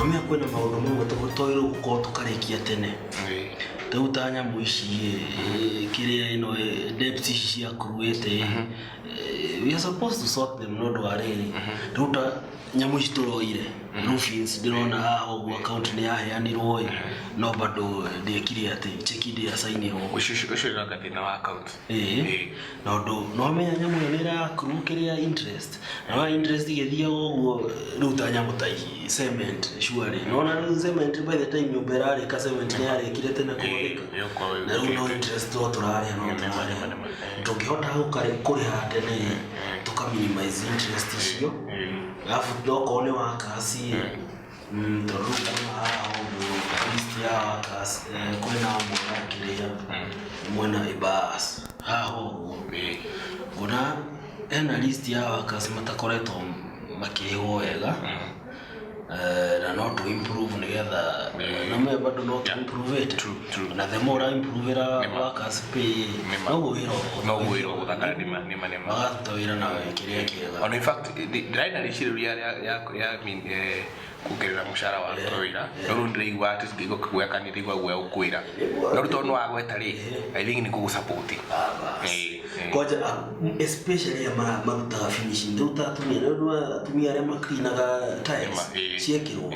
Nomenya kwĩna maũndũ mamwe twagĩrĩirwo gũkorwo tũkarĩkia tene. Rĩu ta nyamũ ici ĩ, kĩrĩa ĩno ĩ, debts ici cia kuruĩte ĩ, we are supposed to sort them nĩ ũndũ wa rĩrĩ, rĩu ta nyamũ ici tũroire roofings ndĩrona haha ũguo account nĩ yaheanirwo ĩ, no bado ndĩekire atĩ cheki ndĩacainirwo. Ũcio nĩ thĩna wa account. Ĩĩ. Na ũndũ no menya nyamũ ĩyo nĩ ĩra kĩrĩa interest, na wona interest ĩgĩthiaga ũguo. Rĩu ta nyamũ ta ici, cement, surely nona rĩu cement, by the time nyũmba ĩrarĩka, cement nĩ yarĩkire tene kũhũthĩka. Ĩĩ, ũkorwo na rĩu no ĩũkĩte. Interest no tũrarĩa, no tũrarĩa. Nĩma. Tũngĩhota kũrĩha tene ĩ, tũka minimize interest icio. Alafu okorwo nĩ workers ĩ, tondũ rĩu kwĩna haha ũguo list ya workers, kwĩna amwe na kĩrĩa mwena ibas haha ũguo. Nguona hena list ya workers matakoretwo makĩrĩhwo wega. Na no tu improve nĩgetha no me bado no tu improve it. True. Na the more improve ra Nĩma. workers pay, Nĩma. noguo wĩra Noguo wĩra ũgũthakara, nĩma. Magaruta wĩra na kĩrĩa kĩega. Ona in fact ndĩrarĩ na rĩcirĩria rĩa I mean, kuongerera mũcara wa aruti wĩra, no rĩu ndĩraigua atĩ ndĩraigua guoya kana ndĩraigua guoya gũkwĩra, no rĩu tondũ nĩwagweta rĩ, I think nĩ gũgũ-support. Ah, bas. Ĩĩ. Kwanja especially arĩa marutaga finishing, rĩu ta atumia, rĩu nĩ atumia arĩa maklinaga tiles Nĩma, ĩĩ. ciekĩrwo.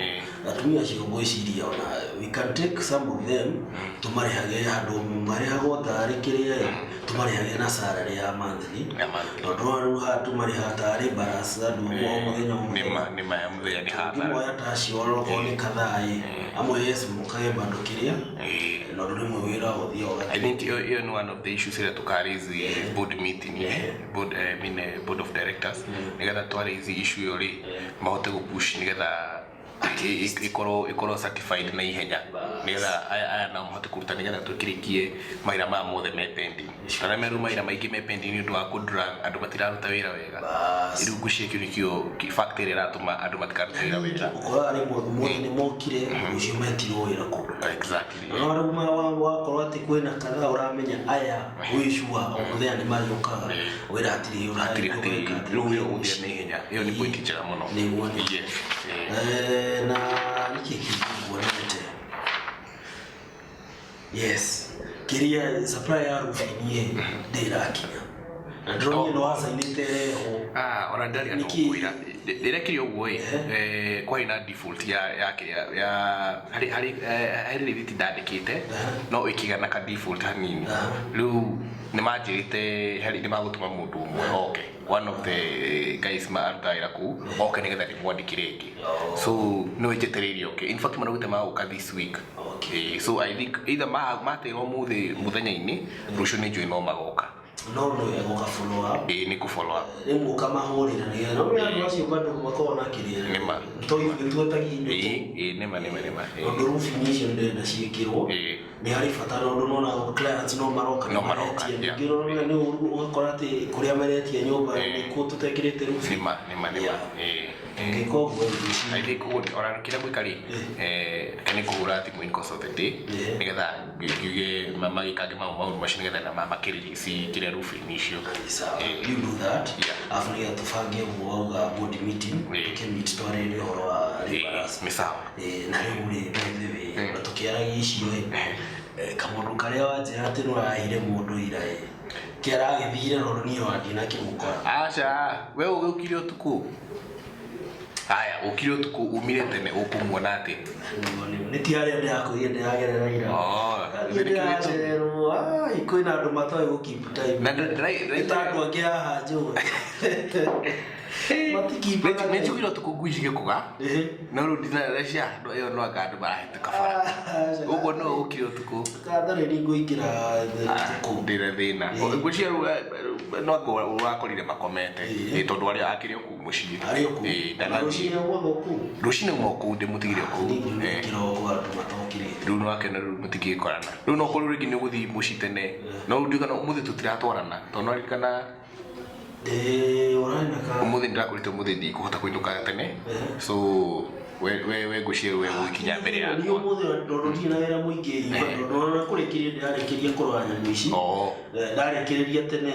Atumia acio ngwĩciria ona we can take some of them, tũmarĩhage handũ marĩhagwo tarĩ kĩrĩa, tũmarĩhage na salary ya monthly. Ya monthly. Tondũ rĩu haha tũmarĩhaga tarĩ balance andũ o mũthenya o mũthenya. Nĩma, ya mũthenya nĩ hathara. Ũngĩmoya ta acio onokorwo nĩ kadhaa ĩ, amwe yes mũkage bado kĩrĩa, na ũndũ rĩmwe wĩra ũthiaga. I think iyo ni one of the issues ĩrĩa tũka raise board meeting, board, I mean, board of directors, nĩgetha twa raise issue ĩyo rĩ, mahote gũ push nĩgetha ĩkorwo certified na ihenya, nĩgetha aya nao mahote kũruta, nĩgetha tũkĩrĩkie mawĩra maya mothe me pending. Kana meru mawĩra maingĩ me pending nĩ ũndũ wa kũ drag, andũ matiraruta wĩra wega. Bas. Rĩu ngwĩciria kĩu nĩkĩo fact ĩrĩa ĩratũma andũ matikaruta wĩra wega. Ũkoraga rĩmwe ũmũthĩ nĩ mokire, rũciũ metirwo wĩra kũndũ. No rĩu wakorwo atĩ kwĩna kadhaa ũramenya aya wĩ sure o mũthenya nĩ marĩũkaga wĩra, hatirĩ. Hatirĩ rĩu wĩra ũgũthiĩ na ihenya. Ĩyo nĩ point njega mũno. Nĩguo. Yes. Na nĩkĩ kĩngĩ nguonete? Yes, kĩrĩa supply ya roofing ĩ ndĩrakinya, na ndĩronire nĩ wacainĩte ĩrehwo. Ah, ona ndĩraria. Nĩkĩ? Kwĩra rĩrĩa kĩrĩ ũguo ĩ, kwarĩ na default ya kĩrĩa ya harĩ rĩthiti ndandĩkĩte, no ĩkĩgana ka default hanini. Rĩu nĩ manjĩrĩte harĩ nĩ magũtũma mũndũ ũmwe oke, one of the guys marutaga wĩra kũu, oke nĩgetha ndĩmwandĩkĩre ĩngĩ. So no njetereire oke. In fact maraugĩte magũka this week. So I think either materwo mũthĩ mũthenya-inĩ, rũciũ nĩ njũĩ no magoka. No nĩ wega ũka follow up. Ĩĩ, nĩ kũ follow up. Rĩmwe ũkamahũrĩra nĩgetha no andũ acio bado makoragwo na kĩrĩa. Nĩma. To ithuĩ twetagia indo. Ĩĩ, nĩma. Tondũ roofing icio ndĩrenda ciĩkĩrwo. Nĩ harĩ bata tondũ nona clients no maroka. No maroka, maretia. Yeah. Ningĩ ũrona nĩ ũru ũgakora atĩ kũrĩa maretia nyũmba nĩkuo tũtekĩrĩte roofing. Nĩma. Tũngĩka ũguo I think ũguo ona kĩrĩa gwĩka rĩ, reke nĩ kũhũra thimũ in course of the day, nĩgetha ngiuge magĩkange maũndũ macio, nĩgetha na makĩrelease kĩrĩa roofing icio. Sawa, you do that. Alafu nĩgetha tũbange ũguo wauga board meeting, tũkĩmeet twarĩrĩrie ũhoro wa labourers. Nĩ sawa. Na rĩu rĩ, by the way, ona tũkĩaragia icio ĩ, kamũndũ karĩa wanjĩra atĩ nĩũrahire mũndũ ira ĩ, kĩaragĩthire tondũ niĩ ona ndinakĩmũkora. Aca, we ũgĩũkire ũtukũ, haya ũkire ũtukũ, umire tene, ũkũmuona atĩ. Nĩ ti harĩa ndĩrakwĩrire ndĩragerera ira. Oh, Niĩ ndĩracererwo, ai, kwĩna andũ matoĩ gũ keep time. Na Nĩ ta andũ angĩ haha njũĩ matikipaga. Nĩ njugire ũtukũ ngui cigĩkũga, no rĩu ndinarecia andũ ĩyo, no anga andũ marahĩtũka bara ũguo, no ũkire ũtukũ. Katharĩ ngũingĩra ũtukũ. Ndĩna thĩna. Ngwĩciria rĩu no anga ũrakorire makomete. Ĩ, tondũ arĩa akĩrĩ o kũu mũciĩ. Arĩ o kũu. Ĩ, Na ndanathiĩ. rũcinĩ ũguo kũu. Rũcinĩ uma o kũu, ndĩmũtigire o kũu. Niĩ kĩroko andũ matokĩrĩte. Rĩu nĩwakena, rĩu mũtingĩkorana, rĩu no korwo rĩngĩ nĩ ũgũthiĩ mũciĩ tene, no rĩu ndirikana ũmũthĩ tũtiratwarana tondũ no ririkana. Ĩĩ, ũrarĩ na ka Ũmũthĩ ndĩrakorĩte, ũmũthĩ ndikũhota kũinũka tene, so We ngwĩciria we gũgĩkinya mbere Niĩ yakwa. ũmũthĩ tondũ ndirĩ na wĩra mũingĩ, tondũ ona kũrĩkĩrĩria ndĩrarĩkĩria kũrora nyamũ ici. Oh. Ndarĩkĩrĩria tene,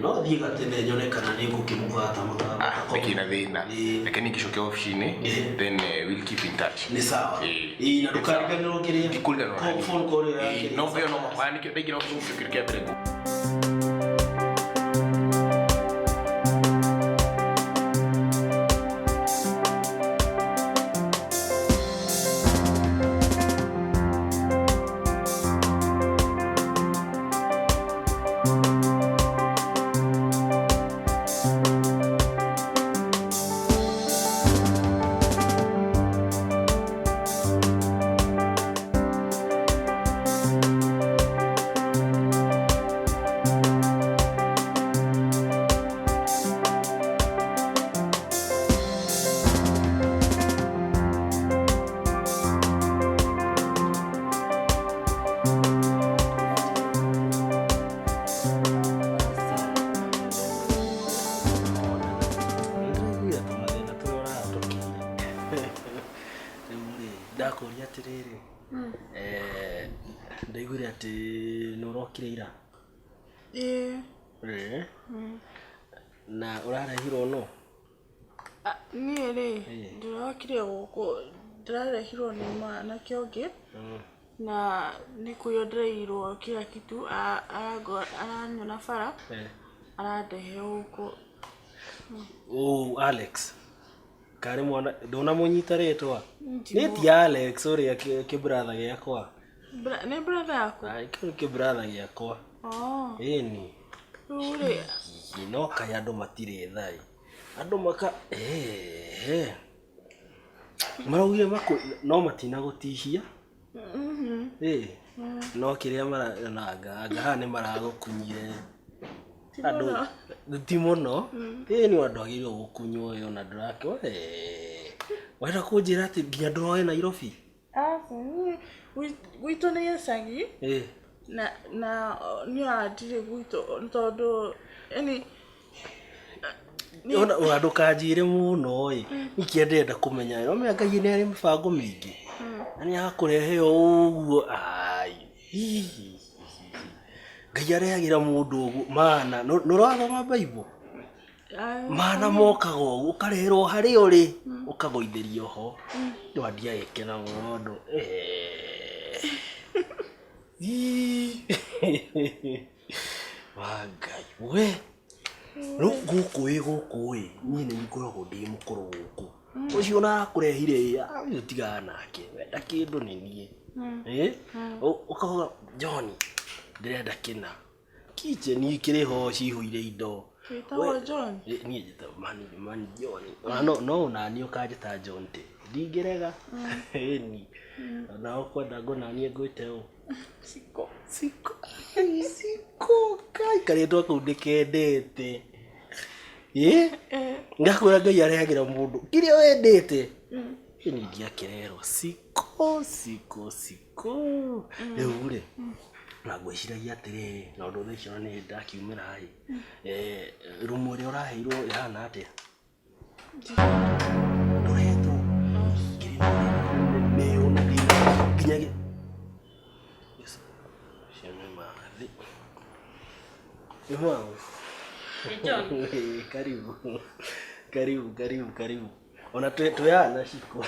no thiĩ gatene nyone kana nĩ ngũkĩmũgata. Ah, nĩkĩ na thĩna. Reke niĩ ngĩcoke obici-inĩ, then we'll keep in touch. Nĩ sawa. Ĩĩ. Ĩĩ, na ndũkariganĩrwo kĩrĩa Ndikũriganĩrwo hanini. Phone call ĩyo ya Ĩĩ, kĩrĩa. no ĩyo no mũhaka nĩkĩo ndaingĩra obici nĩkĩo kĩndũ kĩa mbere. Ndĩraiguire tũmathĩna tũrĩa ũrahatũkĩire. Rĩu rĩ, ndakũria atĩrĩrĩ, ndaiguire atĩ nĩ ũrokire ira. Ĩĩ. Eh. Na ũrarehirwo nũ? Niĩ rĩ, ndĩrokire gũkũ, ndĩrarehirwo nĩ mwanake ũngĩ, na nĩ kũiywo ndĩraiyirwo kila kitu, aranyona bara, arandehe gũkũ. Ũ Alex. Karĩ mwana ndũnamũnyita rĩtwa? Nĩ ti Alex ũrĩa kĩbratha gĩakwa. Nĩ brother yaku? Ai, kĩu nĩ kĩbratha gĩakwa. Oh. Ĩni. Rĩu rĩ, No kaĩ andũ matirĩ tha ĩ. Andũ maka ehe. Maraugire makũ no matinagũtihia. Ĩ. No kĩrĩa mara na anga anga haha nĩ maragũkunyire. Andũ ti mũno. Ĩ nĩ andũ agĩrĩirwo gũkunywo ĩ ona ndũrake. Wenda kũnjĩra atĩ nginya ndũroe Nairobi? Aca, niĩ gwitũ nĩ gĩcagi, Ĩ. na niĩ ona ndirĩ gwitũ tondũ yani Ona ona ndũkanjĩre mũno ĩ. Nĩkĩo ndĩrenda kũmenya. Ũramenya Ngai nĩ arĩ mĩbango mĩingĩ. Na nĩ agakũrehe o ũguo. Ai. Ngai arehagĩra mũndũ ũguo mana. Nĩ ũrathoma Bible? Mana mokaga ũguo ũkareherwo harĩa ũrĩ ũkagũithĩrio ho. Rĩu ndiagĩkena mũno tondũ wa Ngai we. Rĩu gũkũ ĩ gũkũ ĩ niĩ nĩ ngoragwo ndĩ mũkũrũ gũkũ. Ũcio ona akũrehire ĩ ũyũ tigana nake wenda kĩndũ nĩ niĩ. Ũkauga John ndĩrenda kĩna. Kitchen ikĩrĩ ho cihũire indo. Wĩtagwo John? Niĩ njĩtagwo mani John. Ona no onaniĩ ũkanjĩta John T. Ndingĩrega. Ĩni. Ona ũkwenda ngonanie ngwĩte ũ? Ciko. Ciko. Ai, Ciko. Kai karĩtwa kau ndĩkendete. Ĩ? Ngakwĩra Ngai arehagĩra mũndũ kĩrĩa wendete. Ĩni ndiakĩrerwo. Ciko, ciko, ciko. Rĩu rĩ, na ngwĩciragia atĩrĩrĩ, na ũndũ thaa ici ona nĩ ndakiumĩra ĩ, rumu ĩrĩa ũraheirwo ĩhana atĩa? Ndũhetwo? Ngiri nginya ũcio nĩ mathi. Nĩ mwago? John. Karibu. Karibu, karibu, karibu. Ona twĩ haha na Shiko.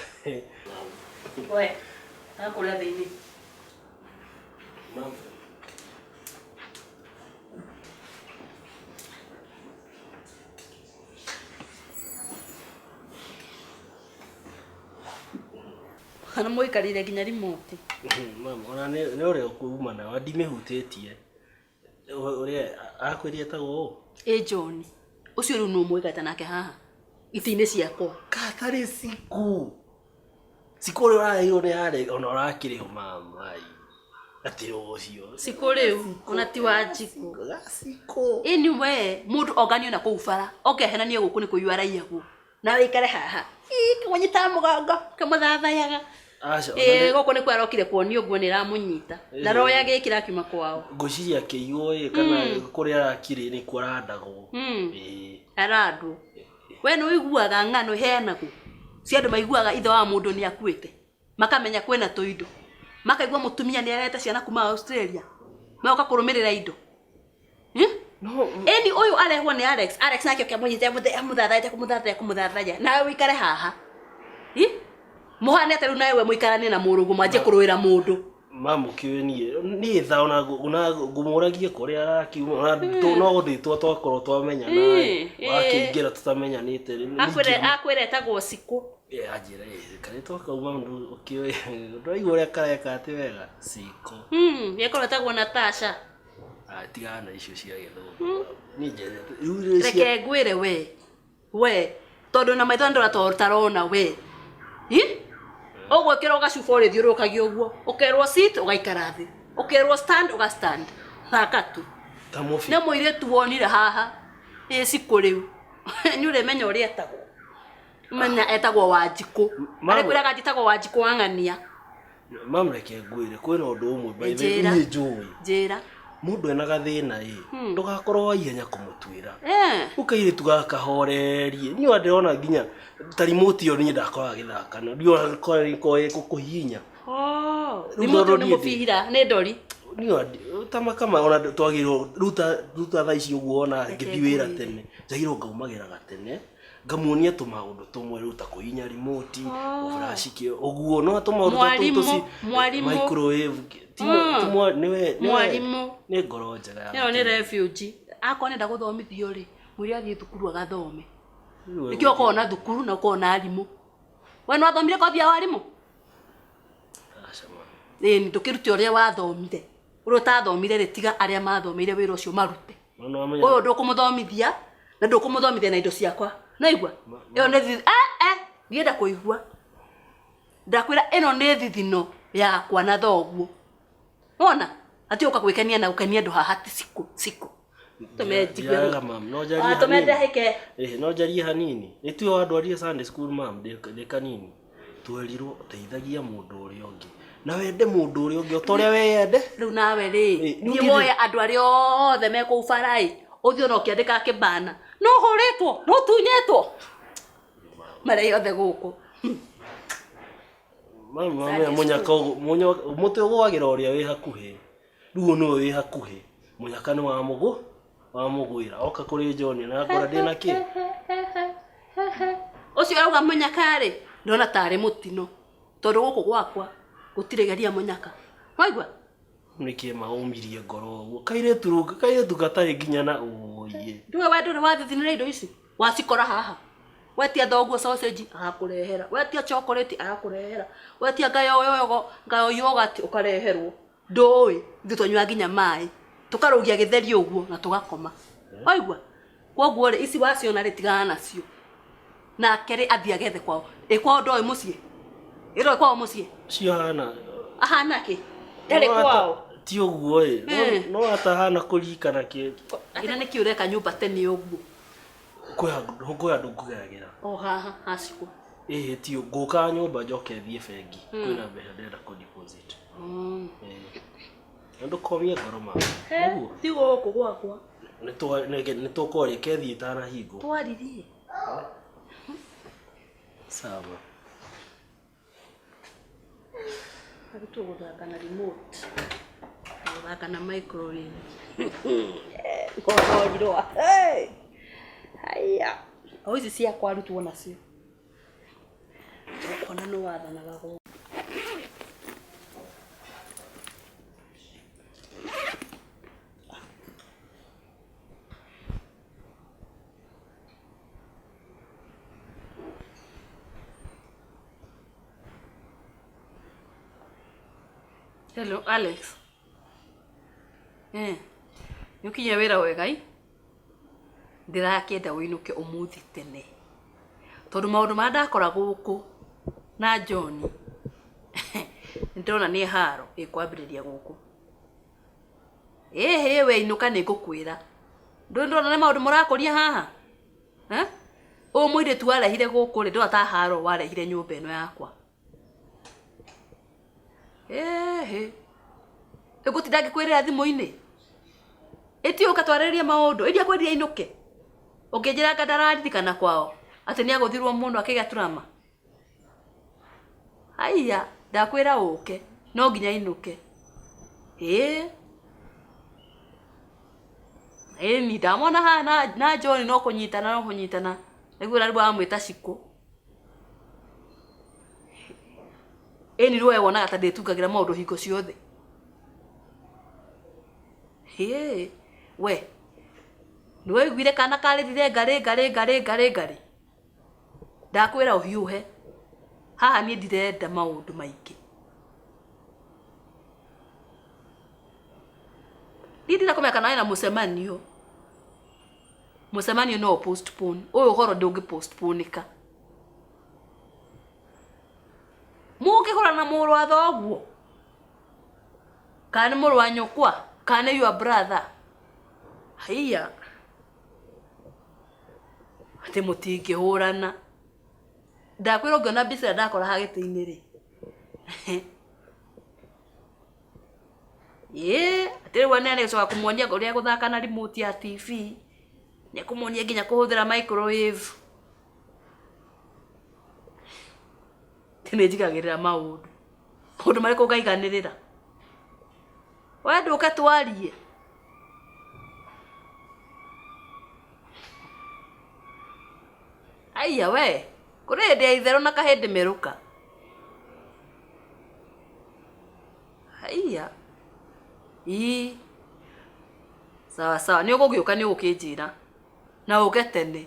We, nakũrĩa thĩinĩ. Mama. Kana mũikarĩire nginya remote. Mama, ona nĩ ũrĩa ũkuma nayo ndimĩhutĩtie. Ũrĩa akwĩrire etagwo ũ? Ĩ John, ũcio rĩu nũ mũikarĩte nake haha itĩ-inĩ ciakwa. Katarĩ Ciku. Ciku ũrĩa ũraheirwo nĩ harĩ ona ũrakĩrĩho mama. Atĩ ũcio. Ciku rĩu ona ti wa Njikũ. Ciku. Ĩni we mũndũ onganio na kũu bara okehenanie gũkũ nĩ kũiywo araiyagwo na wĩikare haha kĩmũnyitaga mũgongo kĩmũthathayaga. Aca, Ĩ gũkũ nĩkuo arokire kuonio nguo nĩ ĩramũnyita ndaroya gĩkĩ rakiuma kwao. Ngwĩciria akĩiywo ĩ kana kũrĩa arakirĩ nĩkuo arandagwo. Ĩĩ. Arandwo. We nĩ ũiguaga ng'ano iheanagwo. Cia andũ maiguaga ithe wa mũndũ nĩ akuĩte. Makamenya kwĩna tũindo. Makaigua mũtumia nĩ arehete ciana kuma Australia. Magoka kũrũmĩrĩra indo. No Ĩni ũyũ arehwo nĩ Alex. Alex nake oke amũnyite amũthathaye kũmũthathaya kũmũthathaya. Nawe wĩikare haha. Mũhane atĩa rĩu nawe we mũikaranie na mũrũguo mwanjie kũrũĩra mũndũ. Mamũkĩũĩ niĩ niĩ tha ona ona ngũmũragie kũrĩa arakiuma ona no rĩtwa twakorwo twamenyana wakĩingĩra tũtamenyanĩte rĩ, Akwĩre akwĩre etagwo Cikũ. Anjĩra karĩtwa kauma ũndũ ũkĩũĩ ndwaigua ũrĩa kareka atĩ wega Ciko. Gekorwo etagwo Natasha. Ah, tigana na icio cia gĩthũngũ. Niĩ njendete rĩu rĩ cia Reke ngwĩre we. We tondũ na maitho ndora to tarona we. Hi? Ũguo ĩkĩrwo gacuba ũrĩthiũrũrũkagia ũguo. Ũkerwo sit ũgaikara thĩ. Ũkerwo stand ũga stand. Thaka tu. ta mũbi. Nĩ mũirĩtu wonire haha. Ĩ Cikũ rĩu. Nĩ ũrĩmenya ũrĩa etagwo. Menya etagwo Wanjikũ. Mama. Arĩkwĩraga njĩtagwo Wanjikũ wa ng'ania. Mam reke ngwĩre kwĩna ũndũ ũmwe by the way Njĩra. niĩ njũĩ. Njĩra. Mũndũ ena gathĩna ĩ ndũgakorwo wa ihenya kũmũtuĩra. Eh. Ũkairĩtu gaka horerie niĩ ona ndĩrona nginya ta remote ĩyo niĩ ndakorwo agĩthaka nayo ndiona korwo ĩkũkũhihinya. Oh. Rĩu Remote tondũ nĩ niĩ ndĩ- mũbihira nĩ ndori. Niĩ ona ta makama ona twagĩrĩirwo rĩu ta rĩu ta thaa ici ũguo ona ngĩthiĩ wĩra tene njagĩrĩirwo ngaumagĩra gatene ngamuonia tũmaũndũ tũmwe rĩu ta kũhihinya remote gũflash kĩ ũguo no tũmaũndũ ta tũu Mwarimũ, tũci mwarimũ. microwave ti nĩwe nĩwe Mwarimũ. nĩ ngoro njega ya Ĩyo nĩ gũteithia. refugee. Akorwo nĩenda gũthomithio rĩ, mwĩre athiĩ thukuru agathome. Rĩu Nĩkĩo ũkoragwo na thukuru na ũkoragwo na arimũ. We nĩwathomire kothi ya warimũ? Aca, ma. Ĩni ndũkĩrute ũrĩa wathomire. Ũrĩa ũtathomire rĩ tiga arĩa mathomeire wĩra ũcio marute. No nĩwamenya Ũyũ ndũkũmũthomithia na ndũkũmũthomithia na indo ciakwa. Naigua? Ĩyo nĩ thithi eh eh ndienda kũigua. Ndakwĩra ĩno nĩ thithino yakwa na thoguo. Wona? Ati ũka gwĩkenia na gũkenia andũ haha ti Cikũ Cikũ. Tũme njigue. Njĩraga mam no njarie Tũme hanini. ndahĩke. Eh, no njarie hanini nĩ tiwe wandwarire Sunday school mam ndĩ ndĩ kanini twerirwo teithagia mũndũ ũrĩa ũngĩ na wende mũndũ ũrĩa ũngĩ o ta ũrĩa weyende Rĩu nawe rĩ, Eh, thiĩ ningĩ woye andũ arĩa othe me kũu bara-ĩ, ũthiĩ ona ũkĩandĩkaga kĩbana. No ũhũrĩtwo, no ũtunyĩtwo. Marĩa othe gũkũ. Mam mamenya mũnyaka mũtĩ ũgũagĩra ũrĩa wĩ hakuhĩ rĩu ũyũ nĩwe wĩ hakuhĩ mũnyaka nĩ wamũgũ wamũgwĩra oka kũrĩ John na ngora ndĩna kĩ Ũcio arauga mũnyaka rĩ, ndona tarĩ mũtino. Tondũ gũkũ gwakwa gũtirĩ geria mũnyaka. Waigua? nĩkĩ maũmirie ngoro ũguo kairĩtu rũngĩ kairĩtu gatarĩ nginya na ũiĩ Ndũĩ we ndũrĩ wathithinĩra indo ici? Wacikora haha. Wetia thoguo sausage agakũrehera. Wetia chocolate agakũrehera. Wetia ngayo yogo, ngayo yogurt ũkareherwo. Ndũĩ, ithuĩ twanyuaga nginya maĩ. Tũkarũgia gĩtheri ũguo na tũgakoma. Waigua? Koguo rĩ, ici waciona rĩ tigana nacio. Nake rĩ athiĩ agethe kwao. Ĩ kwao ndoĩ mũciĩ? Ĩ ndoĩ kwao mũciĩ? ũcio hana Ahana kĩ? Ndarĩ No ata- kwao. ti ũguo ĩ no no atahana kũririkana kĩ Ĩna nĩkĩ ũreka nyũmba tene ũguo? kwĩ handũ kwĩ handũ ngũgeragĩra O haha hacikũ. ĩĩ ti ngũka nyũmba njoke thiĩ bengi kwĩna mbeca ndĩrenda kũ deposit Ĩĩ. Na ndũkomie ngoro ma nĩguo Ti gũkũ gwakwa. nĩ tũkwaria kethiĩ itanahingwo Twaririe. sawa Arutwo gũthaka na remote. Gũthaka na microwave. Konorirwa. Haya. O ici ciakwa arutwo nacio. Ũkona nĩ wathanaga gũkũ. Hello, Alex. Eh. Nĩ ũkinyire wĩra wega i? Ndĩrakĩenda ũinũke ũmũthĩ tene. Tondũ maũndũ marĩa ndakora gũkũ na John nĩ ndĩrona nĩ haro ĩkwambĩrĩria gũkũ. Ĩhĩ we inũka nĩ ngũkwĩra. Ndũĩ ndĩrona nĩ maũndũ mũrakũria haha? Eh? Ũyũ mũirĩtu warehire gũkũ rĩ, ndĩrona ta haro warehire nyũmba ĩno yakwa. Ĩhĩ. Ngũtinda ngĩkwĩrĩra thimũ-inĩ? Ĩti ũka twarĩrĩrie maũndũ, ĩ ndiakwĩrire inũke. Ũkĩnjĩra anga ndararirikana kwao, atĩ nĩ agũthirwo mũno akĩgĩa trauma. Haiya, ndakwĩra ũke, no nginya inũke. Ĩĩ. Ĩni, ndamona haha na John no kũnyitana no kũnyitana. Nĩguo rĩu aramwĩta Cikũ. Ĩni rĩu we wonaga ta ndĩtungagĩra maũndũ hingo ciothe. Hĩ, we, nĩwaiguire kana karĩrire ngarĩ ngarĩ ngarĩ ngarĩ ngarĩ? Ndakwĩra ũhiũhe, haha niĩ ndirenda maũndũ maingĩ. Niĩ ndirenda kũmenya kana wĩna mũcemanio, mũcemanio no ũ postpone, ũyũ ũhoro ndũngĩ postpone ĩka. Mũngĩhũrana na mũrũ wa thoguo, kana nĩ mũrũ wa nyũkwa, kana nĩ your brother, haiya. Atĩ mũtingĩhũrana. Ndakwĩra ũngĩona mbica ĩrĩa ndakora haha gĩtĩ-inĩ rĩ, ĩĩ atĩ rĩu anene nĩgũcoka kũmuonia ũrĩa gũthaka na remote ya TV, nĩekũmuonia nginya kũhũthĩra microwave. Atĩ nĩnjigagĩrĩra maũndũ. Maũndũ marĩkũ ngaiganĩrĩra? We ndũke twarie. Aiya we, kũrĩ hĩndĩ ya itherũ na kahĩndĩ merũka. Aiya, ii, sawa sawa, nĩ ũgũgĩũka nĩ ũgũkĩnjĩra, na ũke tene.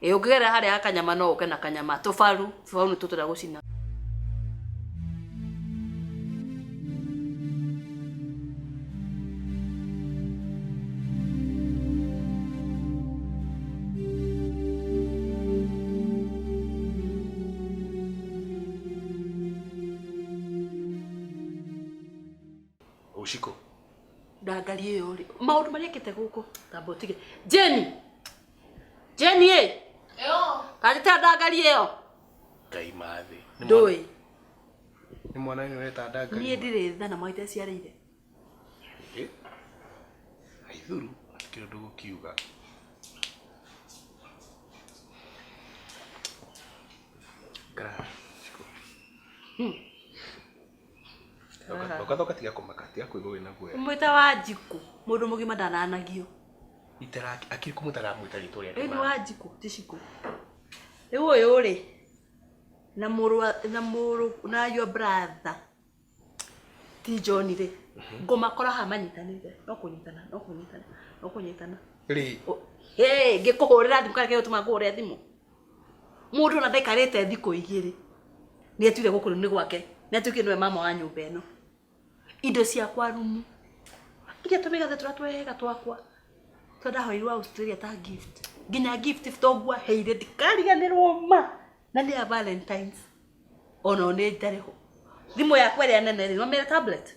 Ĩ ũngĩgerera harĩa ha kanyama no ũke na kanyama, tũbaru, tũbaru nĩtuo tũrĩa gũcina. Ũcikũ. Ndangari ĩyo rĩ, maũndũ marĩa ekĩte gũkũ, tamba ũtige. Jane! Jane ĩ! Yo. Kanjĩtĩra ndangari ĩyo. Ngai mathĩ. Ndũĩ. Nĩ mwana ũyũ ũreta ndangari. Niĩ ndirĩ tha na mwaita ciarĩire. Eh? Aithuru, hatikĩrĩ ũndũ gũkiuga. Ikara haha, Shiko. Thoka tiga kũmaka, tiga kũigua wĩna guoya. Mwĩta Wanjikũ, mũndũ mũgima ndananagio. Itara akiri kũmwĩta aramwĩta rĩtwa rĩake. Rĩu nĩ Wanjikũ ti Cikũ. Rĩu ũyũ rĩ, na mũrũ wa na mũrũ na your brother ti John rĩ, ngũmakora haha manyitanĩte, no kũnyitana, no kũnyitana, no kũnyitana. Rĩ, Hĩ, ngĩkũhũrĩra thimũ kana kĩrĩa gĩtũmaga ngũhũrĩre thimũ? Mũndũ ona ndaikarĩte thikũ igĩrĩ, nĩ atuire gũkũ nĩ gwake, nĩ atuĩkire nĩwe mama wa nyũmba ĩno. Indo ciakwa rumu, nginya tũmĩgathe tũrĩa twega twakwa, tũrĩa ndahoirwo Australia ta gift, nginya gift thoguo aheire ndikariganĩrwo ma, na nĩ ya Valentines, ona o nĩ ndarĩ ho. Thimũ yakwa ĩrĩa nene rĩ, nĩ wamĩra tablet?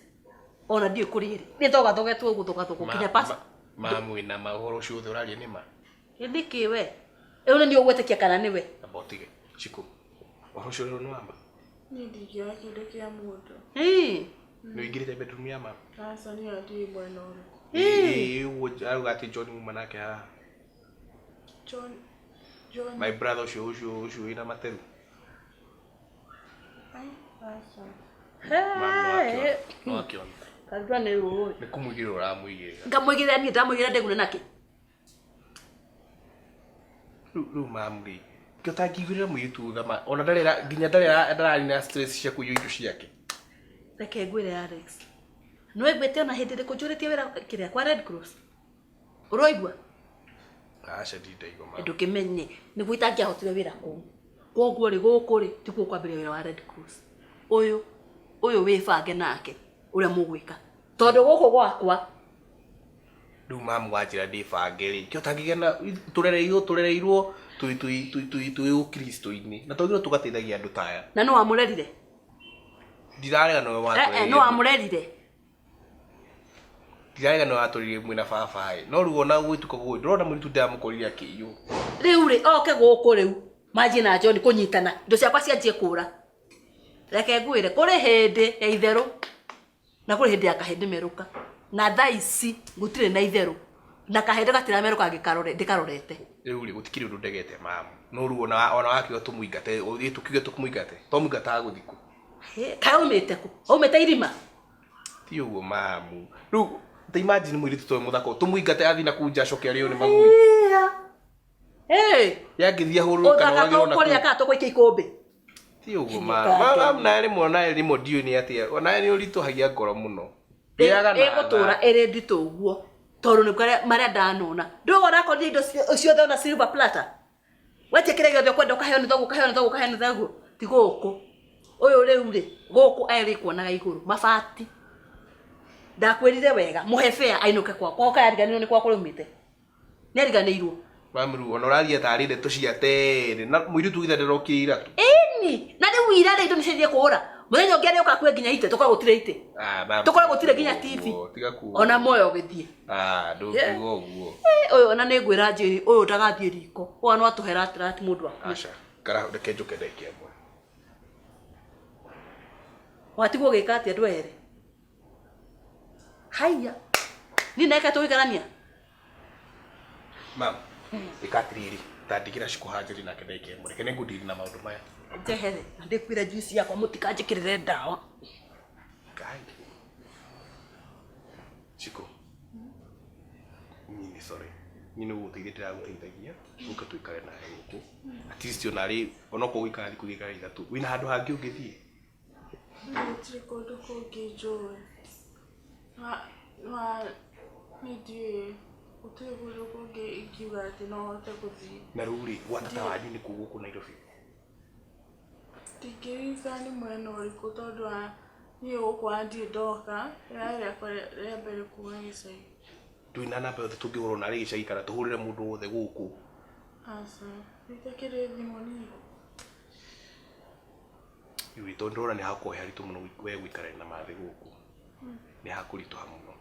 Ona ndiũĩ kũrĩa ĩrĩ, nĩ thogathogetwo gũthogathogwo nginya pasi. Mamu ĩna ma ũhoro ũcio wothe ũraria nĩ ma? Nĩkĩ we? Rĩu nĩ niĩ ũgwĩtĩkia kana nĩwe? Amba ũtige. Shiko. Ũhoro ũcio ũrerwo nĩ wa ma? Niĩ ndingĩoya kĩndũ kĩa mũndũ. Ĩĩ. Nĩ ũingĩrĩte bedroom ya mama? Aca niĩ ona ndiũĩ mwena ũrĩkũ. Ĩĩ ũguo arauga atĩ John muma nake haha. John John. My brother ũcio ũcio ũcio wĩna materu. Ai, aca. Mama no akĩona. Karura nĩ rũĩ. Nĩ kũmũigĩrĩra ũramũigĩrĩra. Ngamũigĩrĩra niĩ ndamũigĩrĩra ndĩgune nakĩ? Rĩu rĩu mamu rĩ, kĩ ũtangĩiguĩra mũirĩtu tha ma ona ndarĩ nginya ndarĩ ndararĩ na stress cia kũiywo indo ciake. Reke ngwĩre Alex, nĩwaiguĩte ona hĩndĩ ĩrĩkũ njũrĩtie wĩra kĩrĩa kwa Red Cross? Ũroigua? Aca ndirĩ ndaigua mama. Ndũkĩmenye, nĩguo itangĩahotire wĩra kũu. Koguo rĩ, gũkũ rĩ, tikuo kwambĩrĩria wĩra wa Red Cross. Ũyũ, ũyũ wĩbange nake ũrĩa mũgwĩka. Tondũ gũkũ gwakwa Rĩu mamu wanjĩra ndĩbange rĩ, kĩ ũtangĩgĩa na tũrereirwo tũrereirwo twĩ twĩ twĩ twĩ twĩ ũkristo-inĩ na twagĩrĩirwo tũgateithagia andũ ta aya. Na nũ wamũrerire? Ndirarega nĩwe Eh, eh, watũrereire. nũ wamũrerire? Ndirarega nĩwe watũrereire mwĩna baba ĩ, no rĩu ona gũgĩtuĩka ũguo ndũrona mũirĩtu ndĩramũkorire akĩiywo. Rĩu rĩ, oke gũkũ rĩu manjie na John kũnyitana, indo ciakwa cianjie kũra. Reke ngwĩre, kũrĩ hĩndĩ ya itherũ na kũrĩ hĩndĩ ya kahĩndĩ merũka. Na thaa ici gũtirĩ na itherũ. Na kahĩndĩ gatiramerũka ngĩkarore ndĩkarorete. Rĩu rĩ gũtikĩrĩ ũndũ ndegete mamu no rĩu ona wakiuga tũmũingate ĩ tũkiuge tũmũingate twamũingataga gũthiĩ kũ? Kaĩ aumĩte kũ? Aumĩte irima? Ti ũguo mamu, rĩu ta imagine mũirĩtu toyũ mũthaka ũũ, tũmũingate athiĩ na kũu nja acoke arĩo nĩ magui. Yangĩthiĩ ahũrwo kana Ũthaka oragĩrwo na tũkũrĩa kũu. Kana tũgũikia ikũmbĩ? Ti ũguo mamu, nawe rĩmwe nawe rĩmwe ndiũĩ nĩ atĩa, onawe nĩ ũritũhagia ngoro mũno. Gĩaga na Ĩgũtũra ĩrĩ nditũ ũguo tondũ nĩ marĩa ndanona. Ndũĩ ũrakorire indo ciothe ona silver platter. Wetie kĩrĩa gĩothe ũkwenda ũkaheo nĩ thoguo, ũkaheo nĩ thoguo, ũkaheo nĩ thoguo. Ti gũkũ. Ũyũ rĩu rĩ, gũkũ erĩ kuonaga igũrũ mabati. Ndakwĩrire wega, mũhe fare ainũke kwao. Kwao kaĩ ariganĩirwo nĩ kwao kũrĩa aumĩte? Nĩ ariganĩirwo. Mamu rĩu ona ũrathiĩ tarĩ ndeto cia tene na mũirĩtu githe ndarokire ira tu. Ĩni, na rĩu ira rĩ indo nĩ ciathiĩ kũra. Mũthenya ũngĩ arĩũka akue nginya itĩ, tũkorwo gũtirĩ itĩ. Ah, mamu, Tũkorwo gũtirĩ nginya TV. Tiga kuuga. Ona muoyo ũgĩthiĩ. Ah, ndũngiuga ũguo. Ũyũ ona nĩ ngwĩra Njĩri, ũyũ ndagathiĩ riko. Ũyũ no atũhe ratirati mũndũ akue. Aca, kara reke njũke ndagĩka ĩmwe. Watigwo ũgĩka atĩa ndwere? Haiya. Niĩ nake tũgĩikarania. Mam, ĩka atĩrĩrĩ, ta ndigĩra Shiko haha njarie nake ndagĩka ĩmwe. Reke nĩngũndiri na maũndũ maya. Njehere, na ndĩkuire juice yakwa mũtikanjĩkĩrĩre ndawa. Ngai. Shiko. Niĩ nĩ sorry. Niĩ nĩ gũgũteithia ndĩragũteithagia, ũke tũikare nawe gũkũ. At least ona rĩ, onokorwo ũgũikara thikũ igĩrĩ kana ithatũ, wĩna handũ hangĩ ũngĩthiĩ? Gũtirĩ kũndũ kũngĩ njũĩ. Niĩ ndiũĩ, gũtirĩ kũndũ kũngĩ ingiuga atĩ no hote gũthiĩ. Na rĩu rĩ, gwa tata wanyu nĩ kũ gũkũ Nairobi? Ndingĩririkana nĩ mwena ũrĩkũ tondũ wa niĩ gũkũ wa ndirĩ ndoka, rĩrarĩ rĩakwa rĩa mbere kuma gĩcagi. Ndũrĩ na namba yothe tũngĩhũra ona arĩ gĩcagi kana tũhũrĩre mũndũ wothe gũkũ? Aca, itakĩrĩ thimũ niĩ. Rĩu tondũ ndĩrona nĩ hakorwo he haritũ mũno we gũikarania na Mathe gũkũ. Nĩ hakũritũha mũno.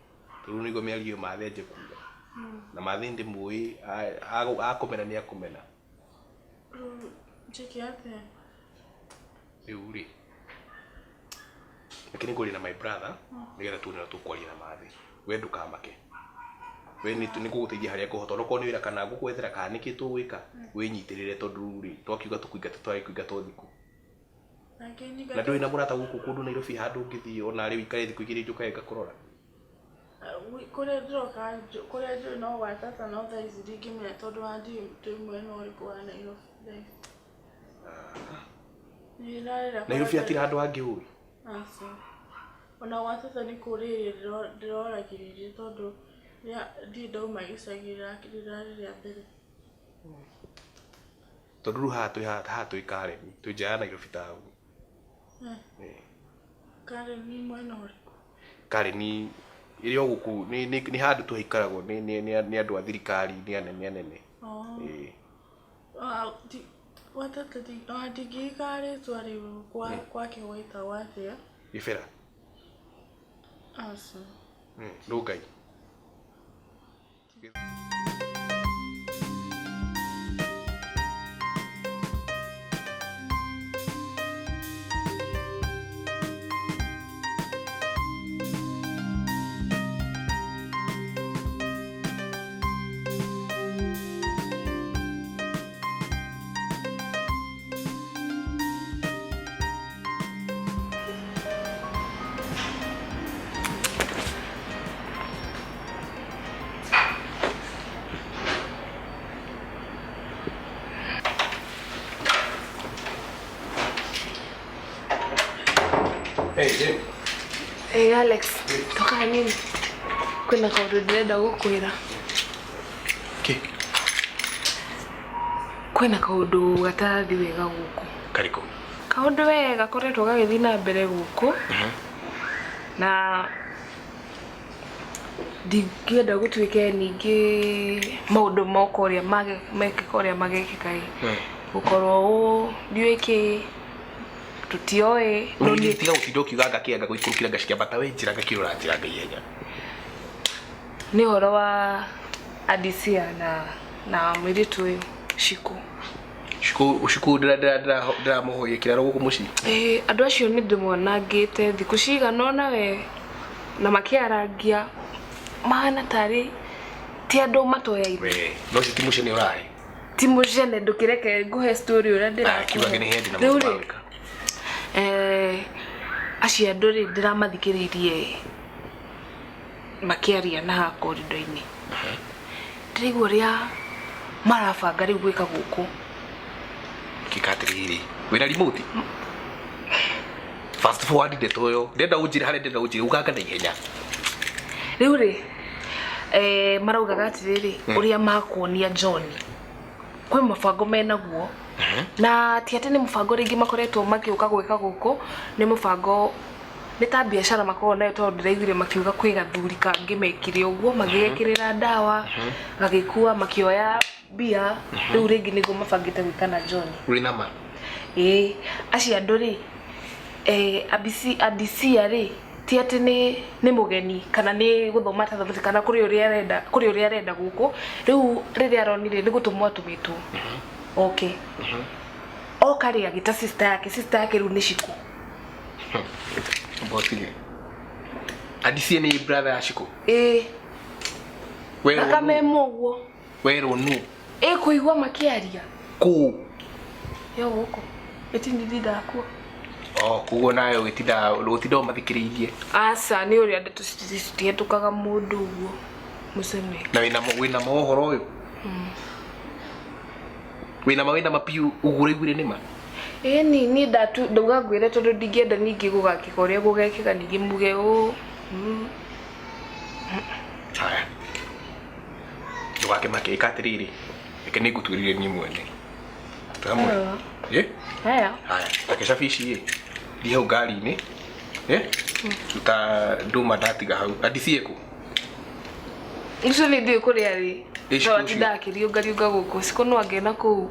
Tondũ nĩguo mĩario ĩyo Mathe anjie kuga. Na Mathe ndĩmũĩ, akũmena nĩ akũmena. Rĩu njĩke atĩa? Rĩu rĩ, reke nĩngwaria na my brother, nĩgetha tuone ũrĩa tũkwaria na Mathe. We ndũkamake. We nĩngũgũteithia harĩa ngũhota, onokorwo nĩ wĩra kana ngũgwethera kana nĩkĩ tũgwĩka, wĩnyitĩrĩre tondũ rĩu rĩ, twakiuga tũkũingata twarĩ kũingata ũthikũ. Na ndũrĩ na mũrata gũkũ kũndũ Nairobi handũ ũngĩthiĩ ona rĩu ikare thikũ igĩrĩ njũkage ngakũrora? Kũrĩa ndĩroka, kũrĩa njũĩ no gwa tata no thaa ici ndingĩmenya tondũ wa ndiũĩ twĩ mwena ũrĩkũ wa Nairobi thaa ici. Nairobi hatirĩ handũ hangĩ ũĩ? Aca. Ona gwa tata nĩ kũrĩrĩ ndĩroragĩrĩria tondũ ndirĩ ndauma gĩcagi rĩrarĩ rĩa mbere. Tondũ rĩu haha twĩ haha twĩ Karen, twĩ nja ya Nairobi taũni. Karen nĩ mwena ũrĩkũ? Karen ĩrĩ o gũkũ, nĩ handũ tu haikaragwo nĩ andũ a thirikari, nĩ anene anene. Gwa tata ndingĩririkana rĩtwa rĩu gwake gwetagwo atĩa. Gĩbera? Aca. Rũngai. Hey, Jim. Hey Alex, toka nini? Kwĩna kaũndũ ndĩrenda gũkwĩra. Kĩ? Kwĩna kaũndũ gatarathiĩ wega gũkũ. Karĩkũ? Kaũndũ we gakoretwo gagĩthiĩ na mbere gũkũ. Na ndingĩenda gũtuĩke ningĩ maũndũ moka ũrĩa mekĩka ũrĩa magekĩka ĩ. Gũkorwo ũũ ndiũĩ kĩ, tũtioĩ. No niĩ tiga gũtinda ũkiuga ngakĩanga gũikũrũkĩra ngacikĩambata we njĩra ngakĩrora njĩra ngaihenya. Nĩ ũhoro wa Adisia na mũirĩtu ũyũ Shiko. Shiko ndĩramũhoire kĩraro gũkũ mũciĩ. Andũ acio nĩ ndĩmonangĩte thikũ cigana ũna we na makĩarangia mahana tarĩ Ti andũ matoyaine. We no ũcio ti mũcene ũrarĩ. Ti mũcene ndũkĩreke ngũhe story ũrĩa Ah, kiuga nĩ hĩndĩ na Rĩu mũndũ rĩ, wagwĩka. Acio andũ rĩ ndĩramathikĩrĩirie makĩaria na haha korido-inĩ. Ndĩraigua ũrĩa marabanga rĩu gwĩka gũkũ. Kika atĩrĩrĩ, wĩna remote? Fast forward ndeto ĩyo. Ndĩrenda ũnjĩre harĩa ndĩrenda ũnjĩre uganga na ihenya. Rĩu rĩ, maraugaga atĩrĩrĩ, ũrĩa makuonia John kwĩ mũbango menaguo na ti atĩ nĩ mũbango rĩngĩ makoretwo magĩũka gwĩka gũkũ, nĩ mũbango nĩ ta biacara makoragwo nayo tondũ ndĩraiguire makiuga kwĩ gathuri kangĩ mekire ũguo magĩgekĩrĩra ndawa gagĩkua makĩoya mbia rĩu rĩngĩ nĩguo mabangĩte gwĩka na John. Ũrĩ na ma? Ĩĩ, acio andũ rĩ, Adisia rĩ, ti atĩ nĩ mũgeni kana nĩ gũthoma atathomete kana kũrĩ ũrĩa arenda, kũrĩ ũrĩa arenda gũkũ. Rĩu rĩrĩa aronire nĩ gũtũmwo atũmĩtwo. Okay. Oka rĩ agĩta sister yake, sister yake rĩu nĩ Shiko. Mbotige. Adisia nĩ brother ya Shiko? Ĩĩ. Werwo Thakame nũ? ĩmwe ũguo. Werwo nũ? Ĩ kũigua makĩaria. Kũ? Yo gũkũ. Ĩtindi ndindakuo. Oh, koguo nawe ũgĩtinda ũgĩtinda ũmathikĩrĩirie. Aca, nĩ ũrĩa ndeto citihetũkaga mũndũ ũguo. Mũcene. Na wĩna ma ũhoro ũyũ? Wĩna ma wĩna ma piũ ũguo ũraiguire nĩ ma? Ĩĩ ni niĩ ndauga ngwĩre tondũ ndingĩenda ningĩ gũgakĩka ũrĩa gũgekĩka ningĩ muge ũ. Haya. Ndũgakĩmake, ĩka atĩrĩrĩ. Reke nĩ ngũtuĩrĩre niĩ mwene. Twĩ hamwe? Ĩ? Haya. Haya, take cabi ici ĩ. Thiĩ hau ngari-inĩ. Ĩ? Ruta ndũma ndatiga hau. Adicie kũ? Ũcio nĩ ndiũĩ kũrĩa arĩ. Ĩ, Shiko No ũcio? atindaga akĩriũngariũnga gũkũ. Shiko no angĩe na kũu.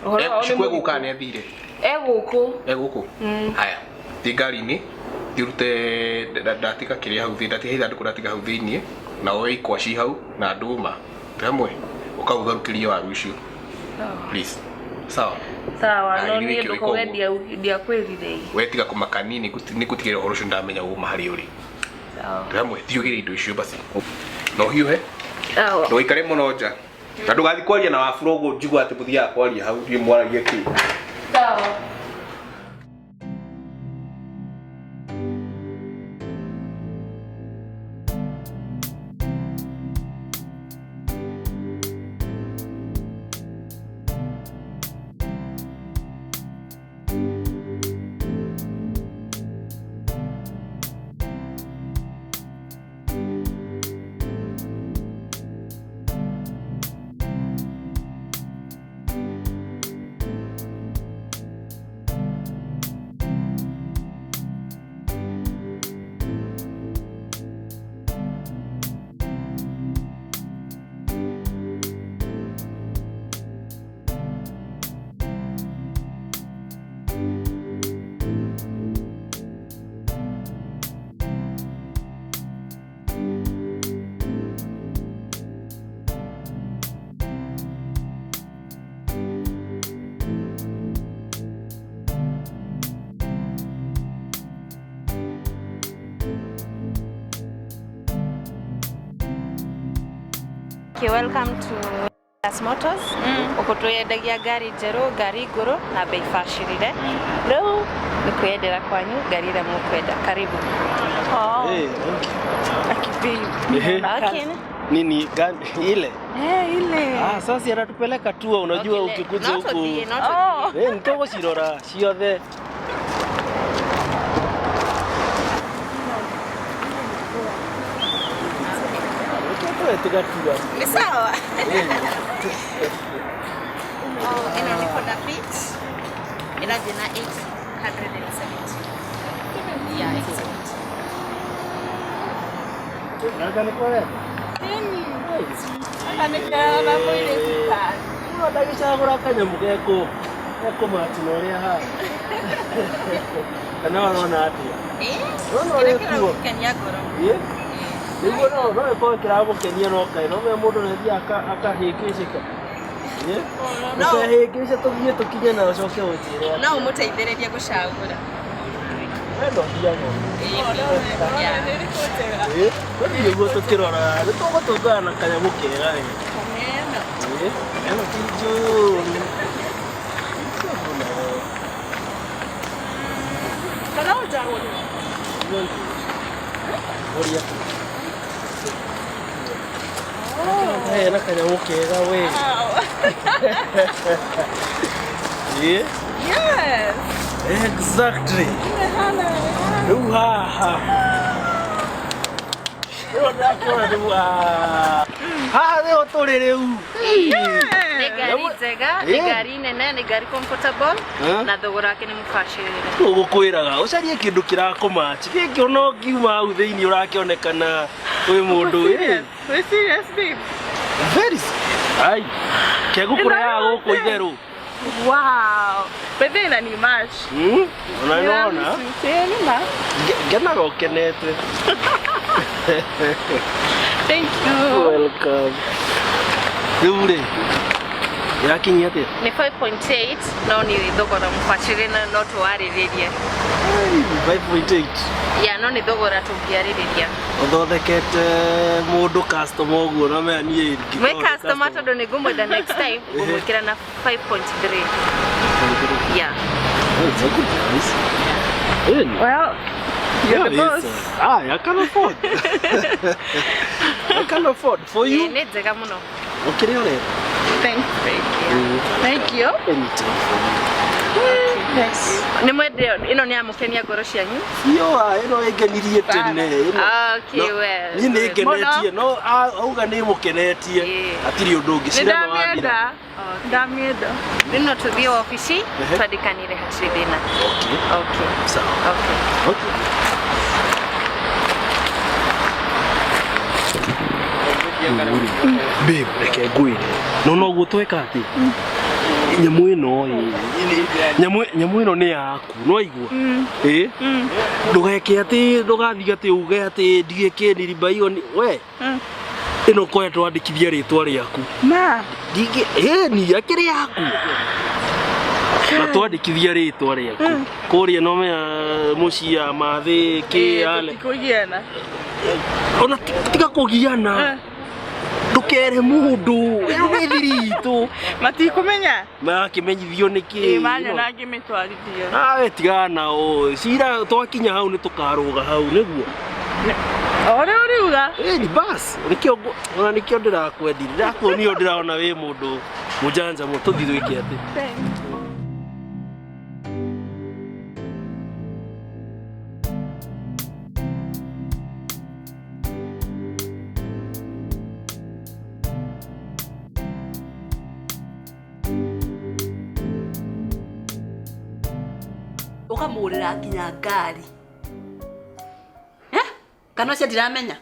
Ũhoro wao nĩ Shiko egũka mũritũ. nĩ athire? E gũkũ. E gũkũ? Haya, thiĩ ngari-inĩ, thiĩ ũrute ndatiga kĩrĩa hau thĩinĩ, ndatiga ithandũkũ ndatiga hau thĩinĩ, na woe ikwa ci hau na ndũma. Twĩ hamwe? Ũka ũtherũkĩrie waru icio. Please. Sawa? Sawa, Haya, no ithuĩ niĩ kĩo ndũkauge ĩkoragwo. ndiakwĩrire. We tiga kũmaka niĩ nĩ ngũtigĩrĩra ũhoro ũcio ndamenya ũma harĩa ũrĩ. Sawa. Twĩ hamwe, thiĩ ũgĩre indo icio basi. Na ũhiũhe. Sawa. Ndũgaikare mũno nja. Na ndũgathiĩ kwaria na Wafula ũguo njigua atĩ mũthiaga kwaria hau, ndiũĩ mwaragia kĩ. Sawa. Okay, welcome to Das Motors. Uko twendagia ngari njerũ, ngari ngũrũ na bei bacĩrĩre. Rĩu nĩ kwĩyendera kwanyu ngari ĩrĩa mũkwenda. Karibu. Eh, okay. Ehe. Okay. Nini gani ile? Eh, ile. Ah, sasa anatupeleka tu unajua ukikuja Not huku. ũthiĩ, not ũthiĩ. Eh, nitũgũcirora ciothe. Tugatua. Ni sawa. Oh, ĩno nĩ Honda Fit. Ĩrathiĩ na 870. Yeah, 870. Nanga nĩ kwendete? Aka nĩ kera mũirĩtu tani. Ũrona ndagĩcagũra kanyamũ gekũmatch na ũrĩa hana. Kana ũrona atĩa? Eh, Ũrona kĩrĩa ũrĩa kuo? kĩragũkenia ngoro. Ĩ? Nĩguo no ĩkorwo kĩragũkenia no kaĩ no me mũndũ nĩ athiaga akahĩngĩcĩka. Ĩ? No. Ndũkehĩngĩce tũthiĩ tũkinye na ũcoke ũnjĩre. No ũmũteithĩrĩrie gũcagũra. Ĩno thiago. Ĩ, tũthiĩ ũguo tũkĩrora nĩ tũgũtũngana na kanyamũ kega we. Ĩ, ĩno ti njũru. Kana ũnjagũrĩra? Ũria. Hena kanyamũ kega we. Ĩ, Yes. exactly. Rĩu haha. Rĩu ndakĩona rĩu haha. Haha nĩho tũrĩ rĩu. Nĩ ngari njega, nĩ ngari nene, nĩ ngari comfortable na thogora wake nĩ mũbacĩrĩre. Gũkwĩraga ũcarie kĩndũ kĩrakũmachi gĩkĩ ona ũngiuma hau thĩinĩ ũrakĩonekana wĩ mũndũ ĩ. We serious babe? Very ai kegũkũrehaga gũkũ itherũ. Wow. But then ni match. Ona nĩwona Nĩ ma. Ngenaga ũkenete. Thank you. Welcome. Rĩu rĩ ĩrakinyia atĩa? Nĩ 5.8 no nĩ thogora mũbacĩrĩre na no tũwarĩrĩrie. 5.8. Ya no nĩ thogora tũngĩarĩrĩria. Ũthondekete mũndũ customer ũguo na mea niĩ Mwĩ customer tondũ nĩ ngũmwenda next time ngũmwĩkĩra na 5.3. Yeah. It's a good price. Really? Well, you're the boss. Ah, I can afford. I can afford for you. Nĩ njega mũno. Ũkĩrĩ ũrenda? Thanks, babe. Thank you. Anytime for you. Thank you. Nĩ mwende ĩno nĩ yamũkenia ngoro cianyu? Yo, ĩno ĩngenirie tene. Ĩno. Okay, well. Niĩ nĩ ngenetie no auga nĩ mũkenetie Yeah. hatirĩ ũndũ ũngĩ Nĩ cira nĩ wathira. ndamĩenda. Ndamĩenda. Rĩu no tũthiĩ wabici Ehe. twandĩkanĩre hatirĩ thĩna. Okay. Okay. Sawa. Okay. Okay. Babe, reke ngwĩre no noguo tweka atĩ nyamũ ĩno ĩ, nyamũ ĩno nĩ yaku no aigua ĩ ndũgeke atĩ ndũgathiĩ atĩ uge atĩ ndigĩke niriba iyo we ĩno kwaya twandĩkithia rĩtwa rĩaku Ma. ndingĩ ĩ ni akĩrĩ yaku na twandĩkithia rĩtwa rĩaku kũrĩa no mea mũciĩ ya mathĩ kĩ yale Tũtikũgiana. ona tiga kũgiana ndũkere mũndũ ĩno nĩ thiri itũ Matikũmenya. makĩmenyithio nĩ kĩ Ĩ manyona ngĩmĩtwarithia. awe tigana nao cira twakinya hau nĩ tũkarũga hau nĩguo O ũrĩa ũriuga. ĩni bas nĩkĩo ona nĩkĩo ndĩrakwendire ndĩrakuonio ndĩraona wĩ mũndũ mũjanja mũno tũthiĩ twĩke atĩ Thanks. Ũkamũgũrĩra nginya ngari. Eh? Kana ũcio ndiramenya?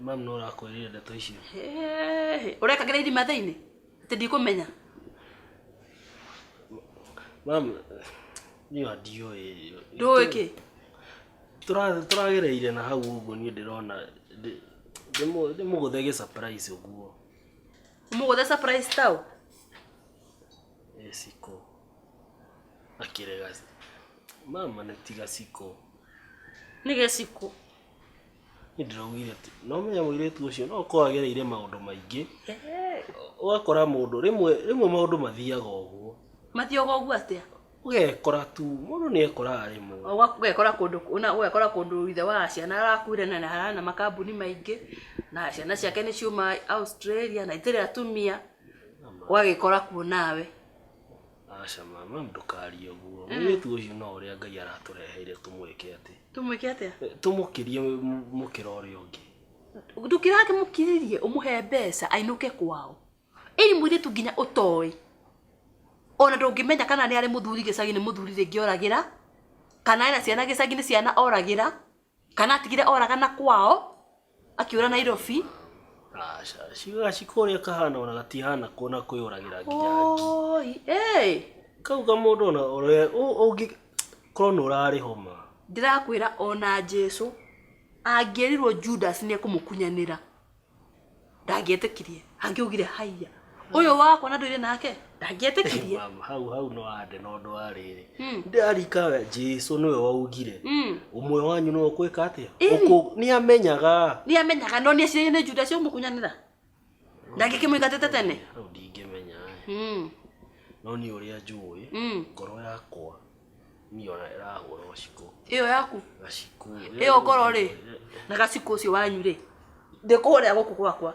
Mam no ũrakwĩrire ndeto icio. Ũrekagĩra irima thĩinĩ? Atĩ ndikũmenya. Mam niĩ ona ndiũĩ. Ndũĩ kĩ? Tũragereire na hau ũguo niĩ ndĩrona ndĩmũgũthe gĩ surprise ũguo. Ũmũgũthe surprise taũ? Ĩ Ciko. Akĩrega. Mama nĩ tiga Ciko. Nĩ gĩciko. Niĩ ndĩraugire atĩ no menya mũirĩtu ũcio no ũkorwo agereire maũndũ maingĩ. Ũgakora mũndũ rĩmwe rĩmwe maũndũ mathiaga ũguo. Mathiaga ũguo atĩa? Ũgekora tu mũndũ nĩ ekoraga rĩmwe. Ũgekora kũndũ ũgekora kũndũ ithe wa ciana arakuire na harana makambuni maingĩ na ciana ciake nĩ ciuma Australia na itirĩ atumia ũgagĩkora kuo nawe. Aca mama ndũkarie ũguo. Mũirĩtu ũcio no ũrĩa Ngai aratũreheire tũmwĩke atĩ. Tũmwĩke atĩa? Tũmũkĩrie mũkĩra ũrĩa ũngĩ. Ndũkĩrakĩmũkirĩrie ũmũhe mbeca ainũke kwao. Ĩni mũirĩtu nginya ũtoĩ. Ona ndũngĩmenya kana nĩ arĩ mũthuri gĩcagi nĩ mũthuri rĩngĩ oragĩra, kana ena ciana gĩcagi nĩ ciana oragĩra, kana atigire oragana kwao akĩũra Nairobi. Aca gaciko ũrĩa kahana ona gatihana kuona kwĩyũragĩra nginya ngi. Oi, ĩ Kau ka mũndũ ona ũrĩa ũngĩ korwo nĩ ũrarĩ homa. Ndĩrakwĩra ona Jesu angĩerirwo Judas nĩ ekũmũkunyanĩra ndangĩetĩkirie, angĩaugire haiya Ũyũ wakwa na ndũire nake ndangĩetĩkirie. Mama, hau hau no ande na ũndũ wa rĩrĩ ndĩrarika we Jesu nĩwe waugire ũmwe wanyu nĩwe ũkwĩka atĩa. Ĩni. Nĩ amenyaga. Nĩ amenyaga no nĩ eciragia nĩ Judas ũmũkunyanĩra. Ndangĩkĩmũingatĩte tene. Hau ndingĩmenya ĩ. No niĩ ũrĩa njũĩ, ngoro yakwa niĩ ona ĩrahũra gacikũ. Ĩyo yaku. Gacikũ. Ĩyo ngoro rĩ na gacikũ ũcio wanyu rĩ ndĩkũrĩa gũkũ gwakwa.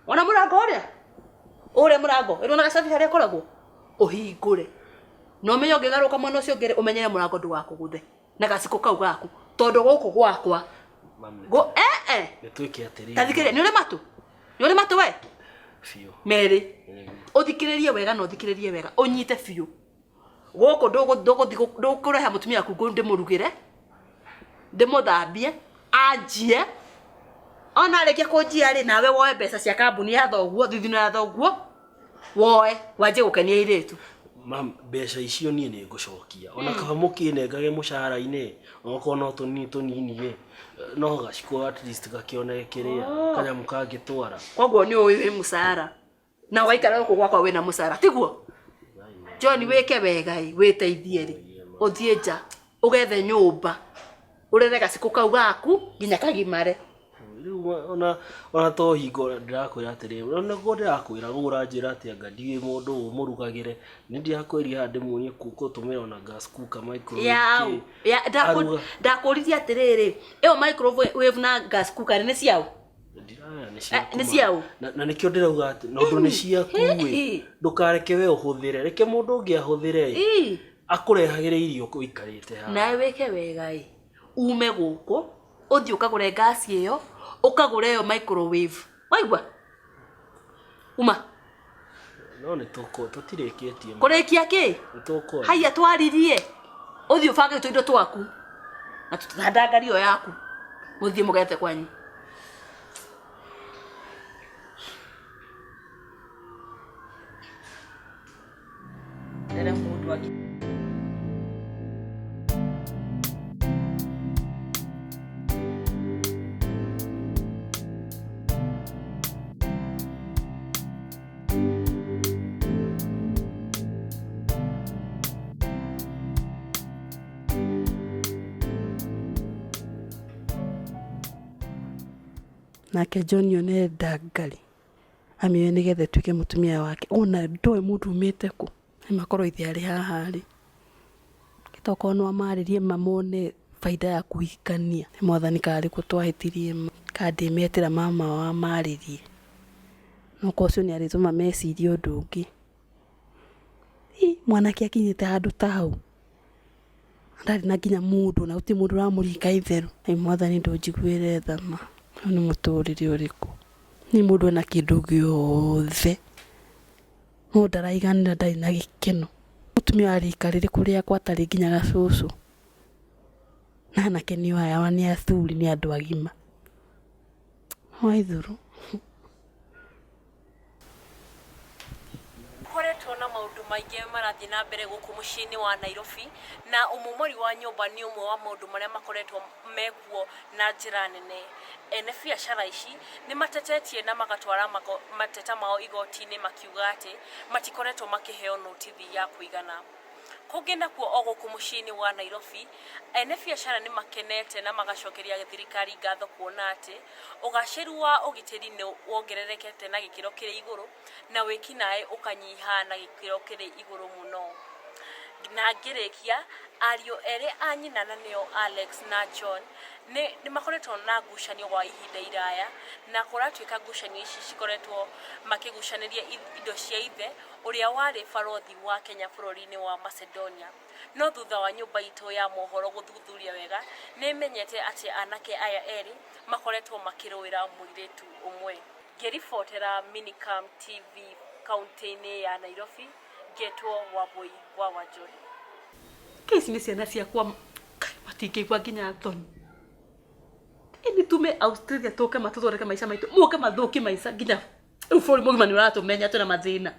Ona mũrango ũrĩa ũrĩa mũrango ĩrwo na gacabi harĩa ĩkoragwo ũhingũre. Na ũmenye ũngĩgarũka mwena ũcio ũngĩ rĩ, ũmenyere mũrango ndũgakũgũthe na gacikũ kau gaku tondũ gũkũ gwakwa Mami, go eh nĩ twĩke atĩrĩrĩ. Ta thikĩrĩria, nĩ ũrĩ matũ? Nĩ ũrĩ matũ we? Biũ. Merĩ. Ũthikĩrĩrie wega na ũthikĩrĩrie wega ũnyite biũ. Gũkũ ndũkũrehe mũtumia waku ngũ ndĩmũrugĩre, ndĩmũthambie, anjie. Ona arĩkia kũnjia rĩ, nawe woe mbeca cia kambuni ya thoguo, thithino ya thoguo, woe wanjie gũkenia airĩtu. Mam, mbeca icio niĩ nĩ ngũcokia ona kaba mũkĩnengage mũcara-inĩ okorwo no tũnini tũnini ĩ no gacikũ at least gakĩone kĩrĩa kanyamũ kangĩtwara. Koguo nĩ ũĩ wĩ mũcara na ũgaikara gũkũ gwakwa wĩna mũcara tiguo? John wĩke wega ĩ, wĩteithie rĩ, ũthiĩ nja ũgethe nyũmba ũrere gacikũ kau gaku nginya kagimare. Rĩu ona ona to hingo ndĩrakwĩra atĩrĩrĩ, ona nĩguo ndĩrakwĩra gũra njĩra atĩ anga ndiũĩ mũndũ ũmũrugagĩre, nĩ ndĩrakwĩria haha ndĩmuonie gũtũmĩra ona gas cooker, microwave Yau kĩ. ya Aruga. ndakũririe atĩrĩrĩ, ĩyo microwave na gas cooker nĩ ciaũ? Ndiraya nĩ ciaku Nĩ ma. ciaũ? Na nĩkĩo ndĩrauga atĩ na ũndũ nĩ ciaku ĩ, ndũkareke we ũhũthĩre, reke mũndũ ũngĩ ahũthĩre ĩ, akũrehagĩre irio ũikarĩte haha. Nawe wĩke wega ĩ, ume gũkũ ũthiĩ ũkagũre gas ĩyo, ũkagũre ĩyo microwave. Waigua? Uma. No nĩ tũtirĩkĩtie. Kũrĩkia kĩ? Nĩ tũkwaria. Haiya twaririe. Ũthiĩ ũbange tũindo twaku. Na tũtandangari ĩyo yaku. Mũthiĩ mũgethe kwanyu. Rere mũndũ angĩ. Nake John one ndangari amĩoe nĩgetha ĩtuĩke mũtumia wake ona ndoĩ mũndũ umĩte kũ. Nĩ makorwo ithe arĩ haha rĩ, tokorwo no amarĩrie mamone baida ya kũhikania. Nĩ mwathani karĩ kũ twahĩtirie ma kana ndĩmetĩra mama wao amarĩrie. No korwo ũcio nĩ arĩtũma mecirie ũndũ ũngĩ. Ĩ mwanake akinyĩte handũ ta hau ndarĩ na nginya mũndũ na gũtirĩ mũndũ ũramũringa itherũ. Ĩ mwathani ndũnjiguĩre tha ma. Ũyũ nĩ mũtũrĩre ũrĩkũ? Nĩ mũndũ ena kĩndũ gĩothe no ndaraiganĩra, ndarĩ na gĩkeno. Mũtumia wa rika rĩrĩkũ rĩakwa atarĩ nginya gacũcũ? Na anake nĩ aya nĩ athuri nĩ andũ agima. Waithũrũ. Koretwo na maũndũ maingĩ marathiĩ na mbere gũkũ mũciĩ-inĩ wa Nairobi na ũmomori wa nyũmba nĩ ũmwe wa maũndũ marĩa makoretwo mekuo na njĩra nene. Ene biacara ici nĩ matetetie na magatwara mateta mao igoti-inĩ makiuga atĩ matikoretwo makĩheo notithi ya kũigana. Kũngĩ nakuo o gũkũ mũciĩ-inĩ wa Nairobi, ene biacara nĩ makenete na magacokeria thirikari ngatho kuona atĩ ũgacĩru wa ũgitĩri nĩ wongererekete na gĩkĩro kĩrĩ igũrũ na wĩkinaĩ ũkanyiha na gĩkĩro kĩrĩ igũrũ mũno. Na ngĩrĩkia, ariũ erĩ a nyina na nĩo Alex na John nĩ makoretwo na ngucanio gwa ihinda iraya na kũratuĩka ngucanio ici cikoretwo makĩgucanĩria indo cia ithe ũrĩa warĩ barothi wa Kenya bũrũri-inĩ wa Macedonia. No thutha wa nyũmba itũ ya mohoro gũthuthuria wega nĩ ĩmenyete atĩ anake aya erĩ makoretwo makĩrũĩra mũirĩtu ũmwe. Ngĩribotera Minicam TV kaunti-inĩ ya Nairobi, ngetwo Wambui wa Wanjohi. Ici nĩ ciana ciakwa matingĩigua nginya thoni. Ĩni tume Australia tũke matũthondeke maica maitũ, moke mathũkie maica nginya rĩu bũrũri mũgima nĩ ũratũmenya twĩna mathĩna.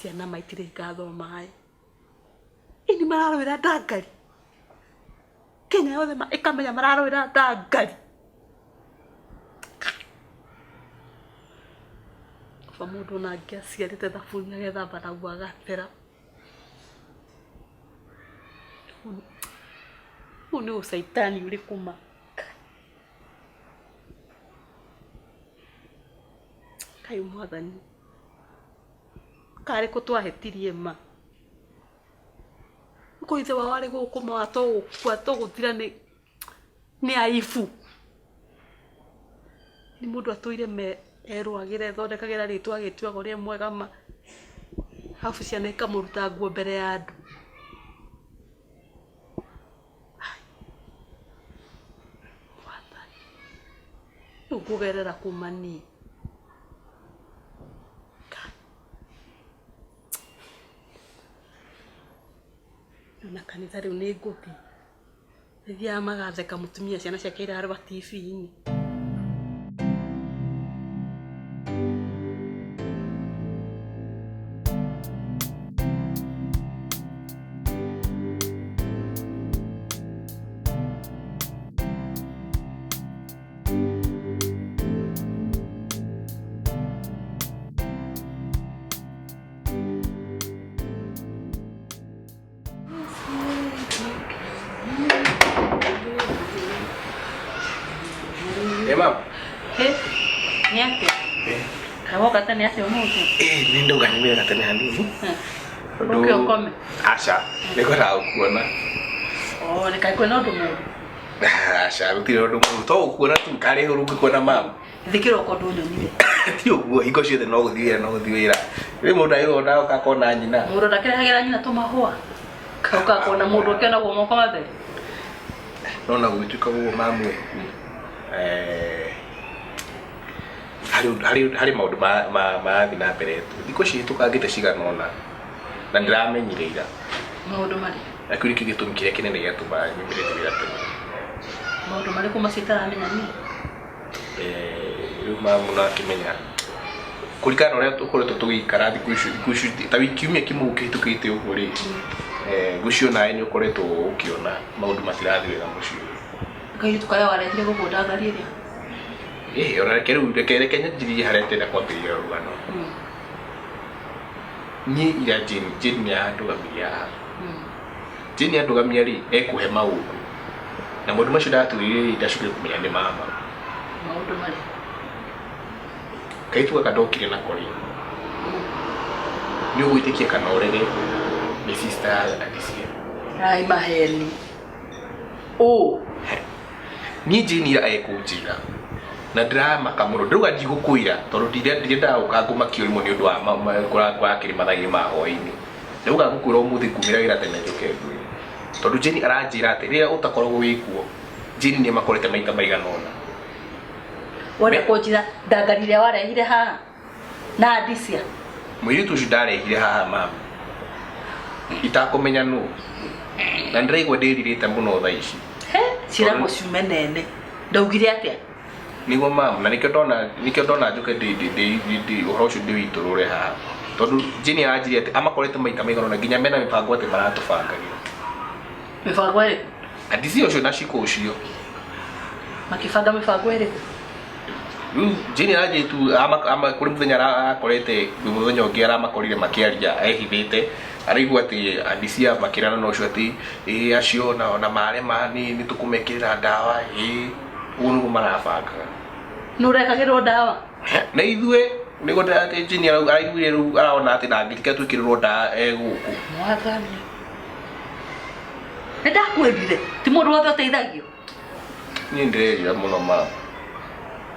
Ciana maitirĩ ngatho maĩ. Ĩni mararũĩra ndangari. Kenya yothe ĩkamenya mararũĩra ndangari. Kaba mũndũ ona angĩaciarĩte thabuni agethamba naguo agathera. Ũyũ nĩ ũcaitani ũrĩkũ ma? Kaĩ mwathani, karĩ kũ twahĩtirie ma? Korwo ithe wao arĩ gũkũ ma tũgũkua tũgũthira nĩ nĩ aibu. Nĩ mũndũ atũire erũagĩra ethondekagĩra rĩtwa agĩtuaga ũrĩa mwega ma, arabu ciana ikamũruta nguo mbere ya andũ. Mwathani, rĩu ngũgerera kũ ma niĩ? Ona kanitha rĩu nĩ ngũthiĩ. Nĩthiaga magatheka mũtumia ciana ciake irarũa TV-inĩ. Eh, ma'am. Ĩ, nĩ atĩa? Kawoka tene atĩa ũmũthĩ? Eh, nĩ ndauga nyumĩre gatene hanini. Tondũ- Ũke ũkome. Aca, nĩ ngwendaga gũkuona. Oh, nĩ kaĩ kwĩna ũndũ mũũru? Aca, gũtirĩ ũndũ mũũru. To gũkuona tu, karĩ ũru ngĩkuona ma'am. Githĩ kĩroko ndũnyonire? Ti ũguo, hingo ciothe no gũthiĩ wĩra, no gũthiĩ wĩra. Rĩu mũndũ agĩrĩirwo ona oka akona nyina. Mũndũ ndakĩrehagĩra nyina tũmahũa. Kauka kuona mũndũ akĩonagwo moko matheri. No na gũgĩtuĩka ũguo mamu ĩ, eh, harĩ maũndũ marathiĩ na mbere thikũ ici hĩtũkangĩte cigana ũna na ndĩramenyire ira. Maũndũ marĩkũ? Na kĩu nĩkĩo gĩtũmi kĩrĩa kĩnene gĩatũma nyumĩrĩte wĩra tene. Maũndũ marĩkũ macio itaramenya niĩ? Eh, rĩu mamu no akĩmenya kũringana na ũrĩa tũkoretwo tũgĩikara thikũ ici thikũ ici ta kiumia kĩmwe kĩhĩtũkĩte ũguo rĩ, eh, ngwĩciria onawe nĩ ũkoretwo ũkĩona maũndũ matirathiĩ wega mũciĩ. Kairĩtu karĩa warehire gũkũ ndangari ĩrĩa? Ĩĩ, ona reke rĩu reke reke nyanjĩrĩrie harĩa ndĩrenda kwambĩrĩria rũgano. Niĩ ira Jane, Jane nĩ arandũgamirie haha. Jane andũgamia rĩ, ekũhe maũndũ. Na maũndũ macio ndatwĩrire rĩ, ndacokire kũmenya nĩ mama. Maũndũ marĩkũ? Kairĩtu gaka ndokire nako rĩ, nĩ ũgwĩtĩkia kana ũrege nĩ sister ya Alicia. Ai maheni. Ũ. Niĩ Jane ira ekũnjĩra na ndĩramaka mũno ndĩrauga ndigũkwĩra tondũ ndirendaga gũka ngũmakie rĩmwe nĩ ũndũ wa kũrakĩrĩ mathaa-inĩ ma hwaĩ-inĩ. Ndauga ngũkwĩra ũmũthĩ ngumĩra wĩra tene njũke ngwĩre. Tondũ Jane aranjĩra atĩ rĩrĩa ũtakoragwo wĩkuo, Jane nĩ amakorete maita maigana ũna. Wenda kũnjĩra ndangari ĩrĩa warehire haha na Adisia? Mũirĩtu ũcio ndarehire haha mama itakũmenya nũ na ndĩraigua ndĩrirĩte mũno thaa ici. He, ciĩragwo ciume nene. Ndaugire atĩa? Nĩguo mama, na nĩkĩo ndona nĩkĩo ndona njũke ndĩ ndĩ ndĩ ndĩ ũhoro ũcio ndĩwĩitũrũre haha tondũ Jane aranjĩrire atĩ amakorete maita maigana ũna nginya mena mĩbango atĩ maratũbangagĩra. Mĩbango ĩrĩkũ? Adisia ũcio na Shiko ũcio. Makĩbanga mĩbango ĩrĩkũ? Rĩu Jane aranjĩrire tu kũrĩ mũthenya arakorete mũthenya ũngĩ aramakorire makĩaria ehithĩte araigua atĩ Adisia makĩrana na ũcio atĩ ĩĩ acio ona marema nĩ tũkũmekĩrĩra ndawa ĩĩ ũguo nĩguo marabangaga. Nũ ũrekagĩrwo ndawa? Na ithuĩ nĩguo atĩ Jane araiguire rĩu arona atĩ ndangĩtiga twĩkĩrĩrwo ndawa e gũkũ. Mwathani. Nĩ ndakwĩrire ti mũndũ wothe ũteithagio. Niĩ ndĩrerira mũno ma.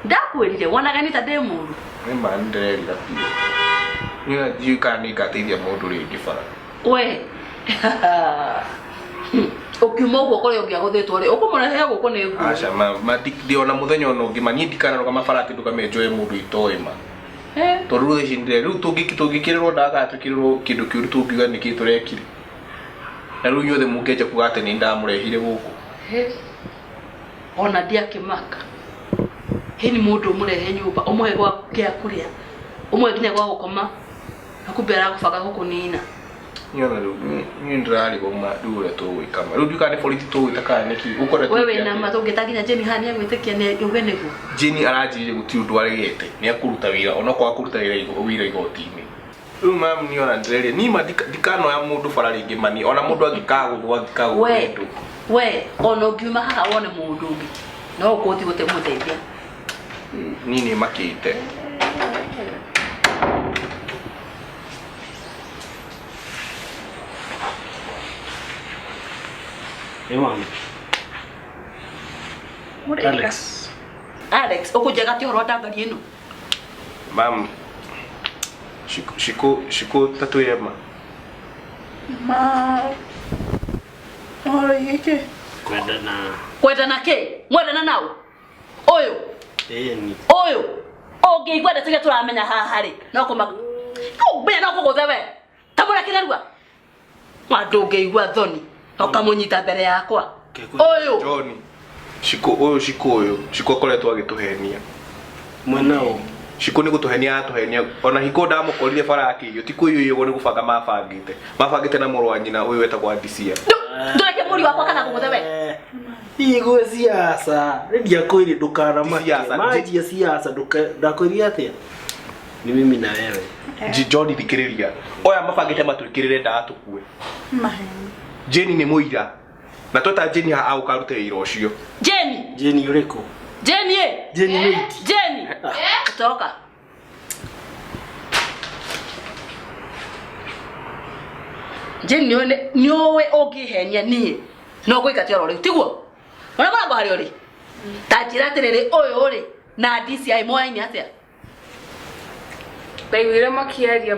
Ndakwĩrire wonaga nĩ ta ndĩ mũru. Nĩ ma nĩ ndĩrerira biũ. Niĩ ndiũĩ kana nĩ ngateithia mũndũ rĩngĩ bara. We. Ũkiuma ũguo kũrĩa ũngĩagũthĩtwo rĩ, ũkũmũrehe gũkũ nĩ nguo. Aca ma ma ndi ona mũthenya ona ũngĩ ma niĩ ndikanarũgama bara atĩ ndũgame njoe mũndũ itoĩ ma. Tondũ rĩu thaa ici nĩ rĩu tũngĩkĩrĩrwo ndawa kana twĩkĩrĩrwo kĩndũ kĩũru tũngiuga nĩkĩ tũrekire. Na rĩu inyuothe mũngĩanjia kuga atĩ nĩ ndamũrehire gũkũ. Ona ndiakĩmaka. Hĩ ni mũndũ ũmũrehe nyũmba, ũmũhe gwa gĩa kũrĩa, ũmũhe nginya gwa gũkoma, na kumbe arakũbanga gũkũnina. Niona rĩu niĩ ndĩrarigwo ma rĩu ũrĩa tũgwĩka ma rĩu ndiũĩ kana nĩ borithi tũgwĩta kana nĩkĩ ũkwenda We twĩke wĩna atĩa? ma tũngĩta nginya Jane haha nĩegwĩtĩkia nĩ uge nĩguo. Jane aranjĩrire gũtirĩ ũndũ aregete nĩ akũruta wĩra onokorwo akũruta wĩra igoti-inĩ rĩu mamu niĩ ona ndĩreria niĩ ma ndikanoya mũndũ bara rĩngĩ mani ona mũndũ angĩkagũthwo angĩkagũthwo We ndũ we ona ũngiuma haha wone mũndũ ũngĩ no ũkũthi gũtemũteithia. Niĩ nĩ makĩte. Ĩ mami. Alex. Alex ũkũnjega ti ũhoro wa ndangari ĩno. Mam, shiko shiko shiko tatwĩre ma. Ma ũhoro gĩkĩ Kwendana. Kwendana kĩ? Mwendana naũ? Ũyũ Ĩni. ũyũ ũngĩigua ndeto iria tũramenya haha rĩ no kũma kũmenya no kũgũthe we ta mũrekere rua andũ ũngĩigua thoni ũkamũnyita mbere yakwa ũyũ John, shiko ũyũ shiko ũyũ shiko akoretwo agĩtũhenia. Mwena ũ. Shiko nĩ gũtũhenia atũhenia ona hiko ndamũkorire bara akĩiywo ti kũiywo nĩ gũbanga mabangĩte mabangĩte na mũrũ wa nyina ũyũ wetagwo Andisia. Ndũreke mũri wakwa kana kũgũthe we. Igwe siasa ndiakwĩrire ndũkanamake Siasa, manjia siasa ndakwĩrire atĩa ni mimi na wewe. John thikĩrĩria oya mabangĩte matwĩkĩrĩre ndawa tũkue. Maheni. Jane nĩ mũira na tweta Jane haha agũka arute wĩra ũcio. Jane Jane ũrĩkũ? Jane ĩ Jane maid. Jane toka. Jane nĩũĩ ũngĩhenia niĩ no ngũika ti oro rĩu tiguo ũrĩa mũrango harĩa ũrĩ ta njĩra atĩrĩrĩ ũyũ rĩ na DCI moyaine atĩa? Ndaiguire makĩaria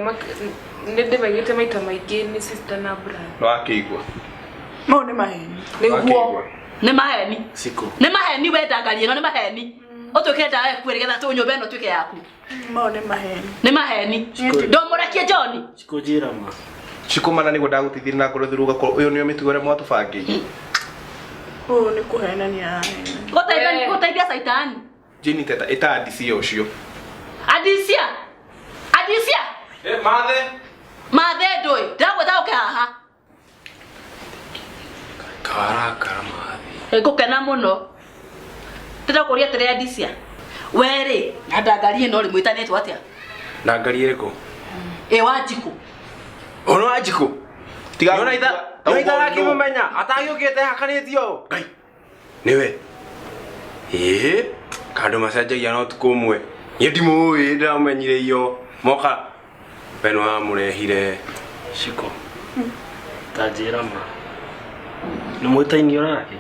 nĩ ndĩmaiguĩte maita maingĩ nĩ sister na brother. Nĩ wakĩigua. Mau nĩ maheni. Nĩguo nĩ maheni. Siko. Nĩ maheni we ndangari ĩno nĩ maheni. Ũtwĩkĩre ndawa ĩkuĩ nĩgetha nyũmba ĩno ĩtuĩke yaku. Mau nĩ maheni. Nĩ maheni. Ndũmũrekie John. Siko njĩra ma. Shiko mana nĩguo ndagũteithirie na ngoro thiru ũgakorwo ũyũ nĩo mĩtugo ĩrĩa mwatũbangĩire. Ũyũ nĩ kũhenania arahena. Gũteithia caitani. Jane teta ĩta Andisia ũcio. Andisia. Andisia. Mathe. Mathe ndũĩ. Ndĩragwĩta ũke haha. Karakara mathe. Ngũkena mũno. Ndĩrakũria atĩrĩ Andisia. We rĩ, na ndangari ĩno rĩ mwĩtanĩtwo atĩa? Ndangari ĩrĩkũ? Ĩ Wanjikũ. Ũno Wanjikũ. Tiga Nĩona itarakĩmũmenya atagĩũkĩte hakanĩtio. Ngai. Nĩwe. Ĩĩ, kandũ macenjagia no ũtukũ ũmwe. Niĩ ndimũĩ ndĩramenyire iyo moka we nĩ wamũrehire. Shiko. Ta njĩra ma. Nĩ mwĩtainio nake?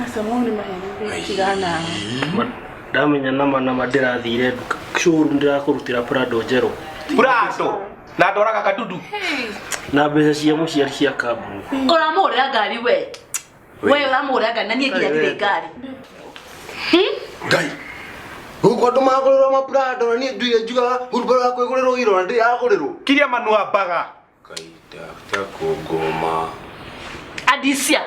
Aca mau nĩ maheni tigana. Ndamenya nama nama ndĩrathire nduka showroom ndĩrakũrutĩra Prado njerũ. Prado na ndoraga kadudu. Na mbeca cia mũciari cia kambuni. Ũramũgũrĩra ngari we. We ũramũgũrĩra ngari na niĩ nginya ndirĩ ngari. Ngai. Gũkũ andũ magũrĩrwo ma Prado na niĩ nduire njugaga hurubaro ya kwĩgũrĩrwo iro na ndĩragũrĩrwo. Kiria manu ambaga. Ngai kũngũma. Andisia.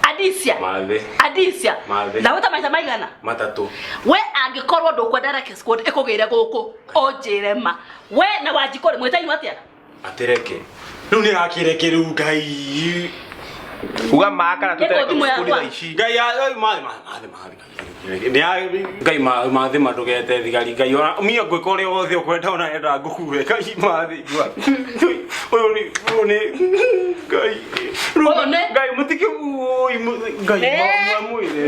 Andisia. Mathe. Andisia. Mathe. Ndagwĩta maita maigana? Matatũ. We angĩkorwo ndũkwenda Reke Squad ĩkũgĩre gũkũ ũnjĩre ma. We na Wanjikũ rĩ mwĩtainwo atĩa? Atĩreke. Rĩu nĩ rakĩreke rĩu Ngai. Uga ma kana Ĩkũ tũtereke thimũ cukuru yakwa. thaa ici. Ngai ai mathe mathe mathe. Ngai mathe mandũgete thigari Ngai ona mia ngwĩka ũrĩa wothe ũkwenda ona enda ngũkue Ngai mathe igua. Ũyũ nĩ ũyũ nĩ Ngai. Ũyũ nĩ? Ngai mũtikĩ Ngai mwamwĩre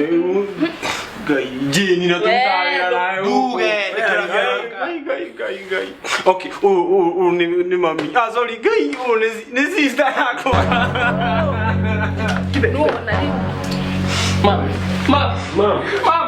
Ngai Jane na tũrutaga wĩra nawe Nduge, Ngai Ngai Ngai Ngai. Okay, ũyũ ũyũ ũyũ nĩ mami. Ah sorry Ngai ũyũ nĩ sister yakwa. Nĩwona rĩu. Ma. Ma. Ma. Ma.